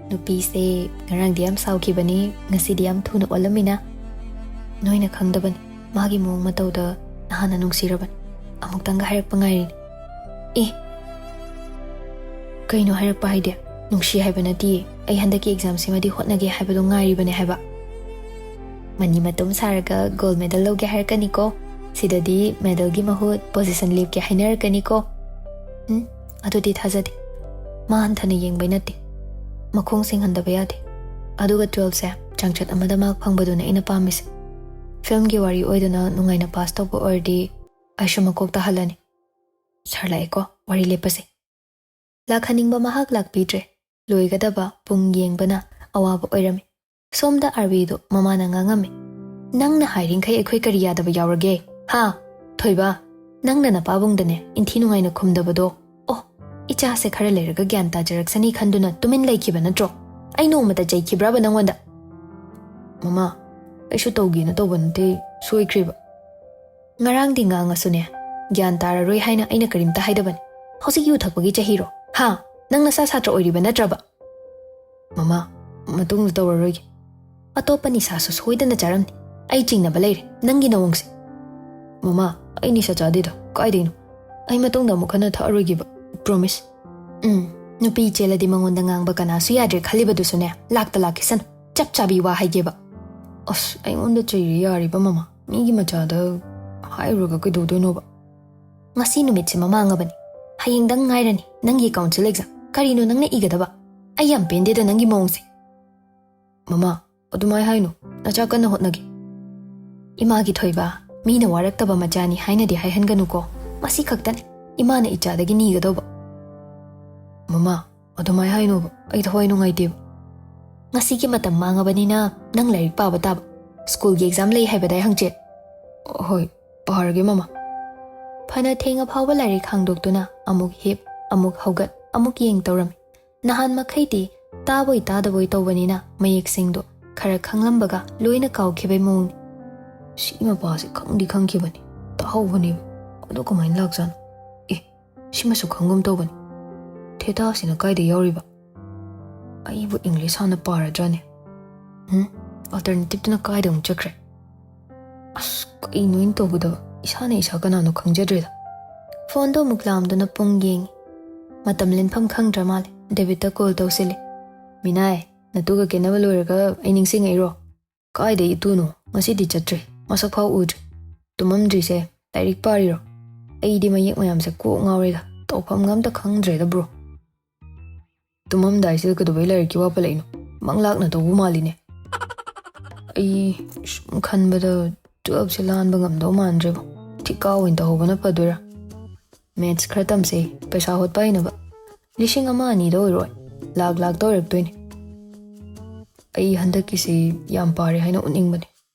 ꯅꯨꯄꯤꯁꯦ ꯉꯔꯥꯡꯗꯤ ꯌꯥꯝ ꯁꯥꯎꯈꯤꯕꯅꯤ, ꯉꯁꯤꯗꯤ ꯌꯥꯝ ꯊꯨꯅ ꯑꯣꯜꯂꯝꯃꯤꯅ꯫ ꯅꯣꯏꯅ ꯈꯪꯗꯕꯅꯤ, ꯃꯥꯒꯤ ꯃꯑꯣꯡ ꯃꯇꯧꯗ ꯅꯍꯥꯟꯅ ꯅꯨꯡꯁꯤꯔꯕꯅꯤ꯫ ꯑꯃꯨꯛꯇꯪꯒ ꯍꯥꯏꯔꯛꯄ ꯉꯥꯏꯔꯤꯅꯤ꯫ ꯑꯦ, ꯀꯩꯅꯣ ꯍꯥꯏꯔꯛꯄ ꯍꯥꯏꯗꯤ? ꯅꯨꯡꯁꯤ ꯍꯥꯏꯕ ꯅꯠꯇꯤꯌꯦ, ꯑꯩ ꯍꯟꯗꯛꯀꯤ ꯑꯦꯛꯖꯥꯝꯁꯤꯃꯗꯤ ꯍꯣꯠꯅꯒꯦ ꯍꯥꯏꯕꯗꯣ ꯉꯥꯏꯔꯤꯕꯅꯦ ꯍꯥꯏꯕ꯫ ꯃꯅꯤ ꯃꯇꯨꯝ ꯁꯥꯔꯒ ꯒꯣꯜ ꯃꯦꯗꯜ ꯂꯧꯒꯦ ꯍꯥꯏꯔꯛꯀꯅꯤꯀꯣ꯫ ꯁꯤꯗꯗꯤ ꯃꯦꯗꯜꯒꯤ ꯃꯍꯨꯠ ꯄꯣꯖꯤꯁꯟ ꯂꯦꯞꯀꯦ ꯍꯥꯏꯅꯔꯛꯀꯅꯤꯀꯣ꯫ ꯎꯝ, ꯑꯗꯨꯗꯤ ꯊꯥꯖꯗꯦ꯫ ꯃꯥ ꯍꯟꯊꯅ ꯌꯦꯡꯕꯩ ꯅꯠꯇꯦ, ꯃꯈꯣꯡ ꯁꯤꯡꯍꯟꯗꯕ ꯌꯥꯗꯦ꯫ ꯑꯗꯨꯒ ꯇꯨꯋꯦꯜꯐꯁꯦ ꯆꯥꯡꯆꯠ ꯑꯃꯗ ꯃꯥꯔꯛ ꯐꯪꯕꯗꯨꯅꯦ ꯑꯩꯅ ꯄꯥꯝꯃꯤꯁꯦ꯫ ꯐꯤꯜꯝꯒꯤ ꯋꯥꯔꯤ ꯑꯣꯏꯗꯅ ꯅꯨꯡꯉꯥꯏꯅ ꯄꯥꯁ ꯇꯧꯕ ꯑꯣꯏꯔꯗꯤ ꯑꯩꯁꯨ ꯃꯀꯣꯛ ꯇꯥꯍꯜꯂꯅꯤ꯫ ꯁꯥꯔ ꯂꯥꯛꯑꯦꯀꯣ, ꯋꯥꯔꯤ ꯂꯦꯞꯄꯁꯦ꯫ ꯂꯥꯛꯍꯟꯅꯤꯡꯕ ꯃꯍꯥꯛ ꯂꯥꯛꯄꯤꯗ꯭ꯔꯦ꯫ ꯂꯣꯏꯒꯗꯕ ꯄꯨꯡ ꯌꯦꯡꯕꯅ ꯑꯋꯥꯕ ꯑꯣꯏꯔꯝꯃꯤ꯫ ꯁꯣꯝꯗ ꯑꯥꯔꯕꯤꯗꯣ ꯃꯃꯥꯅ ꯉꯥꯡꯉꯝꯃꯤ꯫ "ꯅꯪꯅ ꯍꯥꯏꯔꯤꯡꯈꯩ ꯑꯩꯈꯣꯏ ꯀꯔꯤ ꯌꯥꯗꯕ ꯌꯥꯎꯔꯒꯦ? ꯍꯥ? ꯊꯣꯏꯕ, ꯅꯪꯅ ꯅꯄꯥꯕꯨꯡꯗꯅꯦ ꯏꯟꯊꯤ ꯅꯨꯡꯉꯥꯏꯅ ꯈꯨꯝꯗꯕꯗꯣ꯫ ꯑꯣ, ꯏꯆꯥꯁꯦ ꯈꯔ ꯂꯩꯔꯒ ꯒ꯭ꯌꯥꯟ ꯇꯥꯖꯔꯛꯁꯅꯤ ꯈꯟꯗꯨꯅ ꯇꯨꯃꯤꯟ ꯂꯩꯈꯤꯕ ꯅꯠꯇ꯭ꯔꯣ? ꯑꯩ ꯅꯣꯡꯃꯇ ꯆꯩꯈꯤꯕ꯭ꯔꯕ ꯅꯪꯉꯣꯟꯗ?" "ꯃꯃꯥ, ꯑꯩꯁꯨ ꯇꯧꯒꯦꯅ ꯇꯧꯕ ꯅꯠꯇꯦ, ꯁꯣꯏꯈ꯭ꯔꯦꯕ꯫ ꯉꯔꯥꯡꯗꯤ ꯉꯥꯡꯉꯁꯨꯅꯦ, ꯒ꯭ꯌꯥꯟ ꯇꯥꯔꯔꯣꯏ ꯍꯥꯏꯅ ꯑꯩꯅ ꯀꯔꯤꯝꯇ ꯍꯥꯏꯗꯕꯅꯤ꯫ ꯍꯧꯖꯤꯛ ꯌꯨ ꯊꯛꯄꯒꯤ ꯆꯍꯤꯔꯣ? ꯍꯥ? ꯅꯪ ꯅꯁꯥ ꯁꯥꯇ꯭ꯔ ꯑꯣꯏꯔꯤꯕ ꯅꯠꯇ꯭ꯔꯕ?" "ꯃꯃꯥ, ꯃꯇꯨꯡꯗ ꯇꯧꯔꯔꯣꯏꯒꯦ꯫" "ꯑꯇꯣꯞꯄ ꯅꯤꯁꯥꯁꯨ ꯁꯣꯏꯗꯅ ꯆꯥꯔꯝꯅꯤ꯫ ꯑꯩ ꯆꯤꯡꯅꯕ ꯂꯩꯔꯦ ꯅꯪꯒꯤ ꯅꯋꯣꯡꯁꯦ꯫" "ꯃꯃꯥ, ꯑꯩ ꯅꯤꯁꯥ ꯆꯥꯗꯦꯗ, ꯀꯥꯏꯗꯩꯅꯣ? ꯑꯩ ꯃꯇꯨꯡꯗ ꯑꯃꯨꯛ ꯍꯟꯅ ꯊꯛꯑꯔꯣꯏꯒꯦꯕ, ꯄ꯭ꯔꯣꯃꯤꯁ꯫" "ꯎꯝ, ꯅꯨꯄꯤ ꯆꯦꯜꯂꯗꯤ ꯃꯉꯣꯟꯗ ꯉꯥꯡꯕ ꯀꯅꯥꯁꯨ ꯌꯥꯗ꯭ꯔꯦ ꯈꯜꯂꯤꯕꯗꯨꯁꯨꯅꯦ, ꯂꯥꯛꯇ ꯂꯥꯛꯈꯤꯁꯅꯨ꯫ ꯆꯞ ꯆꯥꯕꯤ ꯋꯥ ꯍꯥꯏꯒꯦꯕ꯫" "ꯑꯁ, ꯑꯩꯉꯣꯟꯗ ꯆꯩꯔꯤ ꯌꯥꯔꯤꯕ ꯃꯃꯥ, ꯃꯤꯒꯤ ꯃꯆꯥꯗ ꯍꯥꯏꯔꯨꯔꯒ ꯀꯩꯗꯧꯗꯣꯏꯅꯣꯕ?" "ꯉꯁꯤ ꯅꯨꯃꯤꯠꯁꯦ ꯃꯃꯥꯡꯉꯕꯅꯤ, ꯍꯌꯦꯡꯗꯪ ꯉꯥꯏꯔꯅꯤ ꯅꯪꯒꯤ ꯀꯥꯎꯟꯁꯤꯜ ꯑꯦꯛꯖꯥꯝ꯫ ꯀꯔꯤꯅꯣ ꯅꯪꯅ ꯏꯒꯗꯕ? ꯑꯩ ꯌꯥꯝ ꯄꯦꯟꯗꯦꯗ ꯅꯪꯒꯤ ꯃꯑꯣꯡꯁꯦ꯫" "ꯃꯃꯥ, ꯑꯗꯨꯃꯥꯏ ꯍꯥꯏꯅꯨ, ꯅꯆꯥ ꯀꯟꯅ ꯍꯣꯠꯅꯒꯦ꯫" "ꯏꯃꯥꯒꯤ ꯊꯣꯏꯕ, ꯃꯤꯅ ꯋꯥꯔꯛꯇꯕ ꯃꯆꯥꯅꯤ ꯍꯥꯏꯅꯗꯤ ꯍꯥꯏꯍꯟꯒꯅꯨꯀꯣ꯫ ꯃꯁꯤ ꯈꯛꯇꯅꯤ ꯏꯃꯥꯅ ꯏꯆꯥꯗꯒꯤ ꯅꯤꯒꯗꯧꯕ꯫" "ꯃꯃꯥ, ꯑꯗꯨꯃꯥꯏ ꯍꯥꯏꯅꯣꯕ, ꯑꯩ ꯊꯋꯥꯏ ꯅꯨꯡꯉꯥꯏꯇꯦꯕ꯫" "ꯉꯁꯤꯒꯤ ꯃꯇꯝ ꯃꯥꯡꯉꯕꯅꯤꯅ ꯅꯪ ꯂꯥꯏꯔꯤꯛ ꯄꯥꯕ ꯇꯥꯕ꯫ ꯁ꯭ꯀꯨꯜꯒꯤ ꯑꯦꯛꯖꯥꯝ ꯂꯩ ꯍꯥꯏꯕꯗꯥꯏ ꯍꯪꯆꯤꯠ?" "ꯍꯣꯏ, ꯄꯥꯔꯒꯦ ꯃꯃꯥ꯫" ꯐꯅ ꯊꯦꯡꯉ ꯐꯥꯎꯕ ꯂꯥꯏꯔꯤꯛ ꯍꯥꯡꯗꯣꯛꯇꯨꯅ ꯑꯃꯨꯛ ꯍꯤꯞ, ꯑꯃꯨꯛ ꯍꯧꯒꯠ, ꯑꯃꯨꯛ ꯌꯦꯡ ꯇꯧꯔꯝꯃꯤ꯫ ꯅꯍꯥꯟ ꯃꯈꯩꯗꯤ ꯇꯥꯕꯣꯏ ꯇꯥꯗꯕꯣꯏ ꯇꯧꯕꯅꯤꯅ ꯃꯌꯦꯛꯁꯤꯡꯗꯣ ꯈꯔ ꯈꯪꯂꯝꯕꯒ ꯂꯣꯏꯅ ꯀꯥꯎꯈꯤꯕꯩ ꯃꯑꯣꯡꯅꯤ꯫ "ꯁꯤ ꯃꯄꯥꯁꯦ ꯈꯪꯗꯤ ꯈꯪꯈꯤꯕꯅꯤ, ꯇꯥꯍꯧꯕꯅꯦꯕ꯫ ꯑꯗꯣ ꯀꯃꯥꯏꯅ ꯂꯥꯛꯆꯥꯠꯅꯣ? ꯑꯦ, ꯁꯤꯃꯁꯨ ꯈꯪꯒꯨꯝ ꯇꯧꯕꯅꯤ꯫ ꯊꯦꯇꯥꯁꯤꯅ ꯀꯥꯏꯗ ꯌꯥꯎꯔꯤꯕ? ꯑꯩꯕꯨ ꯏꯪꯂꯤꯁ ꯍꯥꯟꯅ ꯄꯥꯔꯗ꯭ꯔꯥꯅꯦ? ꯎꯝ? ꯑꯜꯇꯔꯅꯦꯇꯤꯞꯇꯨꯅ ꯀꯥꯏꯗ ꯑꯃꯨꯛ ꯆꯠꯈ꯭ꯔꯦ? ꯑꯁ, ꯀꯩꯅꯣ ꯑꯩꯅ ꯇꯧꯒꯗꯕ? ꯏꯁꯥꯅ ꯏꯁꯥ ꯀꯅꯥꯅꯣ ꯈꯪꯖꯗ꯭ꯔꯦꯗ꯫" ꯐꯣꯟꯗꯣ ꯑꯃꯨꯛ ꯂꯥꯝꯗꯨꯅ ꯄꯨꯡ ꯌꯦꯡꯉꯤ꯫ ꯃꯇꯝ ꯂꯦꯟꯐꯝ ꯈꯪꯗ꯭ꯔ ꯃꯥꯜꯂꯦ꯫ ꯗꯦꯕꯤꯠꯇ ꯀꯣꯜ ꯇꯧꯁꯤꯜꯂꯤ꯫ "ꯃꯤꯅꯥꯏ, ꯅꯇꯨꯒ ꯀꯦꯅꯕ ꯂꯣꯏꯔꯒ ꯑꯩ ꯅꯤꯡꯁꯤꯡꯉꯛꯏꯔꯣ?" "ꯀꯥꯏꯗꯩ ꯏꯇꯨꯅꯣ? ꯉꯁꯤꯗꯤ ꯆꯠꯇ꯭ꯔꯤ꯫ ꯃꯁꯛ ꯐꯥꯎ ꯎꯗ꯭ꯔꯤ꯫ ꯇꯨꯝꯃꯝꯗ꯭ꯔꯤꯁꯦ ꯂꯥꯏꯔꯤꯛ ꯄꯥꯔꯤꯔꯣ? ꯑꯩꯗꯤ ꯃꯌꯦꯛ ꯃꯌꯥꯝꯁꯦ ꯀꯣꯛ ꯉꯥꯎꯔꯦꯗ꯫ ꯇꯧꯐꯝꯒ ꯑꯝꯇ ꯈꯪꯗ꯭ꯔꯦꯗ, ꯕ꯭ꯔꯣ꯫" "ꯇꯨꯝꯃꯝꯗꯥꯏꯁꯤꯗ ꯀꯩꯗꯧꯕꯩ ꯂꯥꯏꯔꯤꯛꯀꯤ ꯋꯥ ꯄꯜꯂꯛꯏꯅꯣ? ꯃꯪꯂꯥꯛꯅ ꯇꯧꯕ ꯃꯥꯜꯂꯤꯅꯦ꯫" "ꯑꯩ ꯁꯨꯝ ꯈꯟꯕꯗ ꯇꯨꯋꯦꯜꯞꯁꯦ ꯂꯥꯟꯕ ꯉꯝꯗꯧ ꯃꯥꯟꯗ꯭ꯔꯦꯕꯣ꯫ ꯊꯤꯀꯥ ꯑꯣꯏꯅ ꯇꯧꯍꯧꯕꯅ ꯐꯗꯣꯏꯔꯥ? ꯃꯦꯠꯁ ꯈꯔ ꯇꯝꯁꯦ, ꯄꯩꯁꯥ ꯍꯣꯠꯄ ꯍꯩꯅꯕ꯫ ꯂꯤꯁꯤꯡ ꯑꯃ ꯑꯅꯤꯗ ꯑꯣꯏꯔꯣꯏ, ꯂꯥꯛ ꯂꯥꯛꯇ ꯑꯣꯏꯔꯛꯇꯣꯏꯅꯦ꯫ ꯑꯩ ꯍꯟꯗꯛꯀꯤꯁꯤ ꯌꯥꯝ ꯄꯥꯔꯦ ꯍꯥꯏꯅ ꯎꯠꯅꯤꯡꯕꯅꯦ,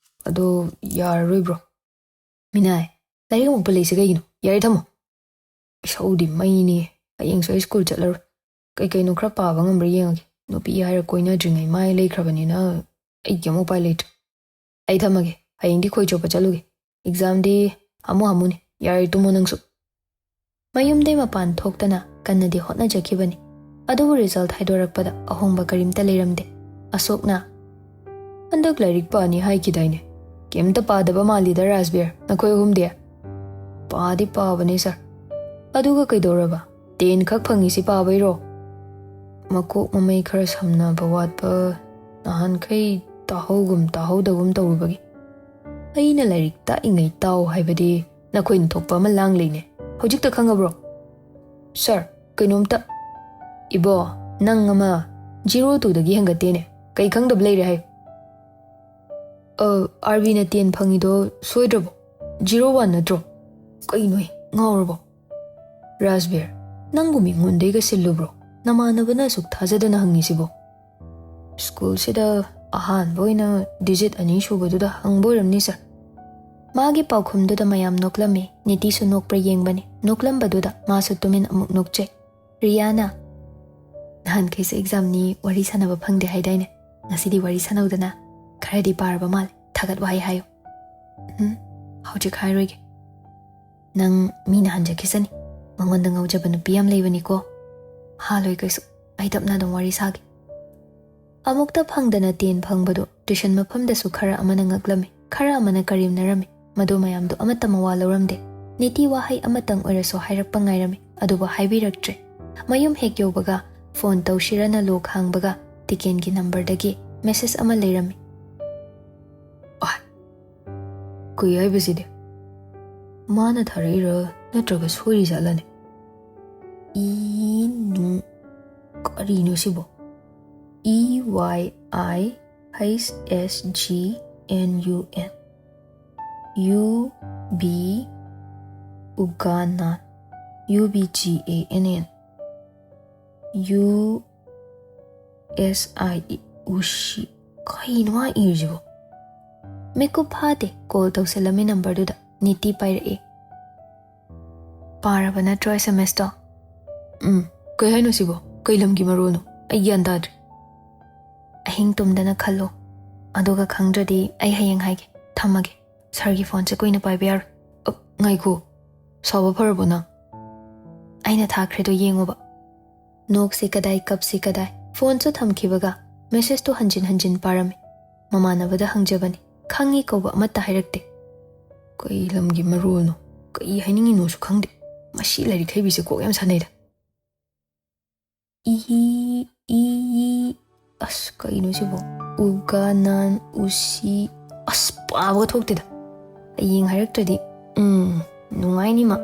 ꯑꯗꯣ ꯌꯥꯔꯔꯣꯏ, ꯕ꯭ꯔꯣ꯫" "ꯃꯤꯅꯥꯏ, ꯂꯥꯏꯔꯤꯛ ꯑꯃꯨꯛ ꯄꯜꯂꯛꯏꯁꯦ ꯀꯩꯒꯤꯅꯣ? ꯌꯥꯔꯦ, ꯊꯝꯃꯣ꯫ ꯏꯁꯧꯗꯤ ꯃꯩꯅꯤ꯫ ꯍꯌꯦꯡꯁꯨ ꯑꯩ ꯁ꯭ꯀꯨꯜ ꯆꯠꯂꯔꯣꯏ꯫ ꯀꯩ ꯀꯩꯅꯣ ꯈꯔ ꯄꯥꯕ ꯉꯝꯕ꯭ꯔꯥ ꯌꯦꯡꯉꯒꯦ꯫ ꯅꯨꯄꯤ ꯍꯥꯏꯔ ꯀꯣꯏꯅꯗ꯭ꯔꯤꯉꯩ ꯃꯥꯏ ꯂꯩꯈ꯭ꯔꯕꯅꯤꯅ ꯑꯩ ꯀꯩꯝ ꯎꯄꯥꯏ ꯂꯩꯇ꯭ꯔꯦ꯫ ꯑꯩ ꯊꯝꯃꯒꯦ꯫ ꯍꯌꯦꯡꯗꯤ ꯈꯣꯏ ꯆꯣꯞꯄ ꯆꯠꯂꯨꯒꯦ꯫ ꯑꯦꯛꯖꯥꯝꯗꯤ ꯍꯥꯃꯨ ꯍꯥꯃꯨꯅꯤ꯫ ꯌꯥꯔꯦ, ꯇꯨꯝꯃꯣ ꯅꯪꯁꯨ꯫" ꯃꯌꯨꯝꯗꯩ ꯃꯄꯥꯟ ꯊꯣꯛꯇꯅ ꯀꯟꯅꯗꯤ ꯍꯣꯠꯅꯖꯈꯤꯕꯅꯤ꯫ ꯑꯗꯨꯕꯨ ꯔꯤꯖꯜꯠ ꯍꯥꯏꯗꯣꯔꯛꯄꯗ ꯑꯍꯣꯡꯕ ꯀꯔꯤꯝꯇ ꯂꯩꯔꯝꯗꯦ꯫ ꯑꯁꯣꯛꯅ, "ꯍꯟꯗꯛ ꯂꯥꯏꯔꯤꯛ ꯄꯥꯅꯤ ꯍꯥꯏꯈꯤꯗꯥꯏꯅꯦ? ꯀꯩꯝꯇ ꯄꯥꯗꯕ ꯃꯥꯜꯂꯤꯗ, ꯔꯥꯖꯕꯤꯔ, ꯅꯈꯣꯏ ꯑꯍꯨꯝꯗꯤ?" "ꯄꯥꯗꯤ ꯄꯥꯕꯅꯦ, ꯁꯥꯔ꯫" "ꯑꯗꯨꯒ ꯀꯩꯗꯧꯔꯕ? ꯇꯦꯟ ꯈꯛ ꯐꯪꯉꯤꯁꯤ ꯄꯥꯕꯩꯔꯣ?" "ꯃꯀꯣꯛ ꯃꯃꯩ ꯈꯔ ꯁꯝꯅꯕ ꯋꯥꯠꯄ, ꯅꯍꯥꯟꯈꯩ ꯇꯥꯍꯧꯒꯨꯝ ꯇꯥꯍꯧꯗꯒꯨꯝ ꯇꯧꯔꯨꯕꯒꯤ꯫" "ꯑꯩꯅ ꯂꯥꯏꯔꯤꯛ ꯇꯥꯛꯏꯉꯩ ꯇꯥꯎ ꯍꯥꯏꯕꯗꯤ ꯅꯈꯣꯏꯅ ꯊꯣꯛꯄ ꯑꯃ ꯂꯥꯡ ꯂꯩꯅꯦ꯫ ꯍꯧꯖꯤꯛꯇ ꯈꯪꯉꯕ꯭ꯔꯣ?" "ꯁꯥꯔ, ꯀꯩꯅꯣꯝꯇ꯫" "ꯏꯕꯣ, ꯅꯪ ꯑꯃ ꯖꯤꯔꯣ ꯇꯨꯗꯒꯤ ꯍꯦꯟꯒꯠꯇꯦꯅꯦ꯫ ꯀꯩ ꯈꯪꯗꯕ ꯂꯩꯔꯦ ꯍꯥꯏꯌꯨ?" ꯑꯥꯔꯕꯤꯅ ꯇꯦꯟ ꯐꯪꯉꯤꯗꯣ ꯁꯣꯏꯗ꯭ꯔꯕꯣ? ꯖꯤꯔꯣ ꯋꯥꯟ ꯅꯠꯇ꯭ꯔꯣ? ꯀꯩꯅꯣꯍꯦ, ꯉꯥꯎꯔꯕꯣ? ꯔꯥꯖꯕꯤꯔ, ꯅꯪꯕꯨ ꯃꯤꯉꯣꯟꯗꯩꯒ ꯁꯤꯜꯂꯨꯕ꯭ꯔꯣ? ꯅꯃꯥꯟꯅꯕꯅ ꯑꯁꯨꯛ ꯊꯥꯖꯗꯅ ꯍꯪꯉꯤꯁꯤꯕꯣ? ꯁ꯭ꯀꯨꯜꯁꯤꯗ ꯑꯍꯥꯟꯕ ꯑꯣꯏꯅ ꯗꯤꯖꯤꯠ ꯑꯅꯤ ꯁꯨꯕꯗꯨꯗ ꯍꯪꯕ ꯑꯣꯏꯔꯝꯅꯤ, ꯁꯥꯔ꯫ ꯃꯥꯒꯤ ꯄꯥꯎꯈꯨꯝꯗꯨꯗ ꯃꯌꯥꯝ ꯅꯣꯛꯂꯝꯃꯤ꯫ ꯅꯤꯇꯤꯁꯨ ꯅꯣꯛꯄ꯭ꯔꯥ ꯌꯦꯡꯕꯅꯤ꯫ ꯅꯣꯛꯂꯝꯕꯗꯨꯗ ꯃꯥꯁꯨ ꯇꯨꯃꯤꯟ ꯑꯃꯨꯛ ꯅꯣꯛꯆꯩ꯫ ꯔꯤꯌꯥꯅ, "ꯅꯍꯥꯟꯈꯩꯁꯨ ꯑꯦꯛꯖꯥꯝꯅꯤ ꯋꯥꯔꯤ ꯁꯥꯟꯅꯕ ꯐꯪꯗꯦ ꯍꯥꯏꯗꯥꯏꯅꯦ? ꯉꯁꯤꯗꯤ ꯋꯥꯔꯤ ꯁꯥꯟꯅꯧꯗꯅ꯫ ꯈꯔꯗꯤ ꯄꯥꯔꯕ ꯃꯥꯜꯂꯦ꯫ ꯊꯥꯒꯠ ꯋꯥꯍꯩ ꯍꯥꯏꯌꯨ꯫" "ꯎꯝ, ꯍꯧꯖꯤꯛ ꯍꯥꯏꯔꯣꯏꯒꯦ꯫ ꯅꯪ ꯃꯤꯅ ꯍꯟꯖꯈꯤꯁꯅꯤ꯫ ꯃꯉꯣꯟꯗ ꯉꯥꯎꯖꯕ ꯅꯨꯄꯤ ꯌꯥꯝ ꯂꯩꯕꯅꯤꯀꯣ꯫ ꯍꯥꯜꯂꯣꯏ ꯀꯩꯁꯨ꯫ ꯑꯩ ꯇꯞꯅ ꯑꯗꯨꯝ ꯋꯥꯔꯤ ꯁꯥꯒꯦ꯫" ꯑꯃꯨꯛꯇ ꯐꯪꯗꯅ ꯇꯦꯟ ꯐꯪꯕꯗꯨ ꯇ꯭ꯌꯨꯁꯟ ꯃꯐꯝꯗꯁꯨ ꯈꯔ ꯑꯃꯅ ꯉꯛꯂꯝꯃꯤ, ꯈꯔ ꯑꯃꯅ ꯀꯔꯦꯝꯅꯔꯝꯃꯤ꯫ ꯃꯗꯨ ꯃꯌꯥꯝꯗꯨ ꯑꯃꯠꯇ ꯃꯋꯥ ꯂꯧꯔꯝꯗꯦ꯫ ꯅꯤꯇꯤ ꯋꯥꯍꯩ ꯑꯃꯇꯪ ꯑꯣꯏꯔꯁꯨ ꯍꯥꯏꯔꯛꯄ ꯉꯥꯏꯔꯝꯃꯤ, ꯑꯗꯨꯕꯨ ꯍꯥꯏꯕꯤꯔꯛꯇ꯭ꯔꯦ꯫ ꯃꯌꯨꯝ ꯍꯦꯛ ꯌꯧꯕꯒ ꯐꯣꯟ ꯇꯧꯁꯤꯔꯅ ꯂꯣꯛ ꯍꯥꯡꯕꯒ ꯇꯤꯀꯦꯟꯒꯤ ꯅꯝꯕꯔꯗꯒꯤ ꯃꯦꯁꯦꯖ ꯑꯃ ꯂꯩꯔꯝꯃꯤ꯫ ꯑꯥꯏ, ꯀꯨꯏ ꯍꯥꯏꯕꯁꯤꯗꯤ꯫ ꯃꯥꯅ ꯊꯥꯔꯛꯏꯔꯥ ꯅꯠꯇ꯭ꯔꯒ ꯁꯣꯏꯔꯤ ꯖꯥꯠꯂꯅꯦ? ꯏ ꯅꯨꯡ, ꯀꯔꯤꯅꯣ ꯁꯤꯕꯣ? E Y I H S G N U N, U B Uganan, U B G A N N, U S I E, ꯎꯁꯤ꯫ ꯀꯩꯅꯣ ꯃꯥ ꯏꯔꯤꯁꯤꯕꯣ? ꯃꯤꯀꯨꯞ ꯐꯥꯗꯦ, ꯀꯣꯜ ꯇꯧꯁꯜꯂꯝꯃꯤ ꯅꯝꯕꯔꯗꯨꯗ꯫ ꯅꯤꯇꯤ ꯄꯥꯏꯔꯛꯑꯦ꯫ "ꯄꯥꯔꯕ ꯅꯠꯇ꯭ꯔꯣ ꯑꯦꯁ ꯑꯦꯝ ꯑꯦꯁꯇꯣ?" "ꯎꯝ, ꯀꯩ ꯍꯥꯏꯅꯣ ꯁꯤꯕꯣ? ꯀꯩ ꯂꯝꯒꯤ ꯃꯔꯣꯜꯅꯣ? ꯑꯩ ꯒ꯭ꯌꯥꯟ ꯇꯥꯗ꯭ꯔꯦ꯫" "ꯑꯍꯤꯡ ꯇꯨꯝꯗꯅ ꯈꯜꯂꯣ, ꯑꯗꯨꯒ ꯈꯪꯗ꯭ꯔꯗꯤ ꯑꯩ ꯍꯌꯦꯡ ꯍꯥꯏꯒꯦ꯫ ꯊꯝꯃꯒꯦ, ꯁꯥꯔꯒꯤ ꯐꯣꯟꯁꯦ ꯀꯨꯏꯅ ꯄꯥꯏꯕ ꯌꯥꯔꯣꯏ꯫" "ꯑ, ꯉꯥꯏꯈꯣ, ꯁꯥꯎꯕ ꯐꯔꯕꯣ ꯅꯪ?" "ꯑꯩꯅ ꯊꯥꯈ꯭ꯔꯦꯗꯣ ꯌꯦꯡꯉꯣꯕ꯫" ꯅꯣꯛꯁꯤ ꯀꯗꯥꯏ, ꯀꯞꯁꯤ ꯀꯗꯥꯏ꯫ ꯐꯣꯟꯁꯨ ꯊꯝꯈꯤꯕꯒ ꯃꯦꯁꯦꯖꯇꯨ ꯍꯟꯖꯤꯟ ꯍꯟꯖꯤꯟ ꯄꯥꯔꯝꯃꯤ꯫ ꯃꯃꯥꯟꯅꯕꯗ ꯍꯪꯖꯕꯅꯤ, ꯈꯪꯉꯤ ꯀꯧꯕ ꯑꯃꯠꯇ ꯍꯥꯏꯔꯛꯇꯦ꯫ ꯀꯩ ꯂꯝꯒꯤ ꯃꯔꯣꯜꯅꯣ? ꯀꯩ ꯍꯥꯏꯅꯤꯡꯉꯤꯅꯣꯁꯨ ꯈꯪꯗꯦ꯫ ꯃꯁꯤ ꯂꯥꯏꯔꯤꯛ ꯍꯩꯕꯤꯁꯦ ꯀꯣꯛ ꯌꯥꯝ ꯁꯥꯟꯅꯩꯗ꯫ ꯏ, ꯏ, ꯑꯁ, ꯀꯩꯅꯣ ꯁꯤꯕꯣ? ꯎꯒꯥꯅꯥꯟ, ꯎꯁꯤ, ꯑꯁ, ꯄꯥꯕꯒ ꯊꯣꯛꯇꯦꯗ꯫ ꯍꯌꯦꯡ ꯍꯥꯏꯔꯛꯇ꯭ꯔꯗꯤ, ꯎꯝ, ꯅꯨꯡꯉꯥꯏꯅꯤ ꯃꯥ꯫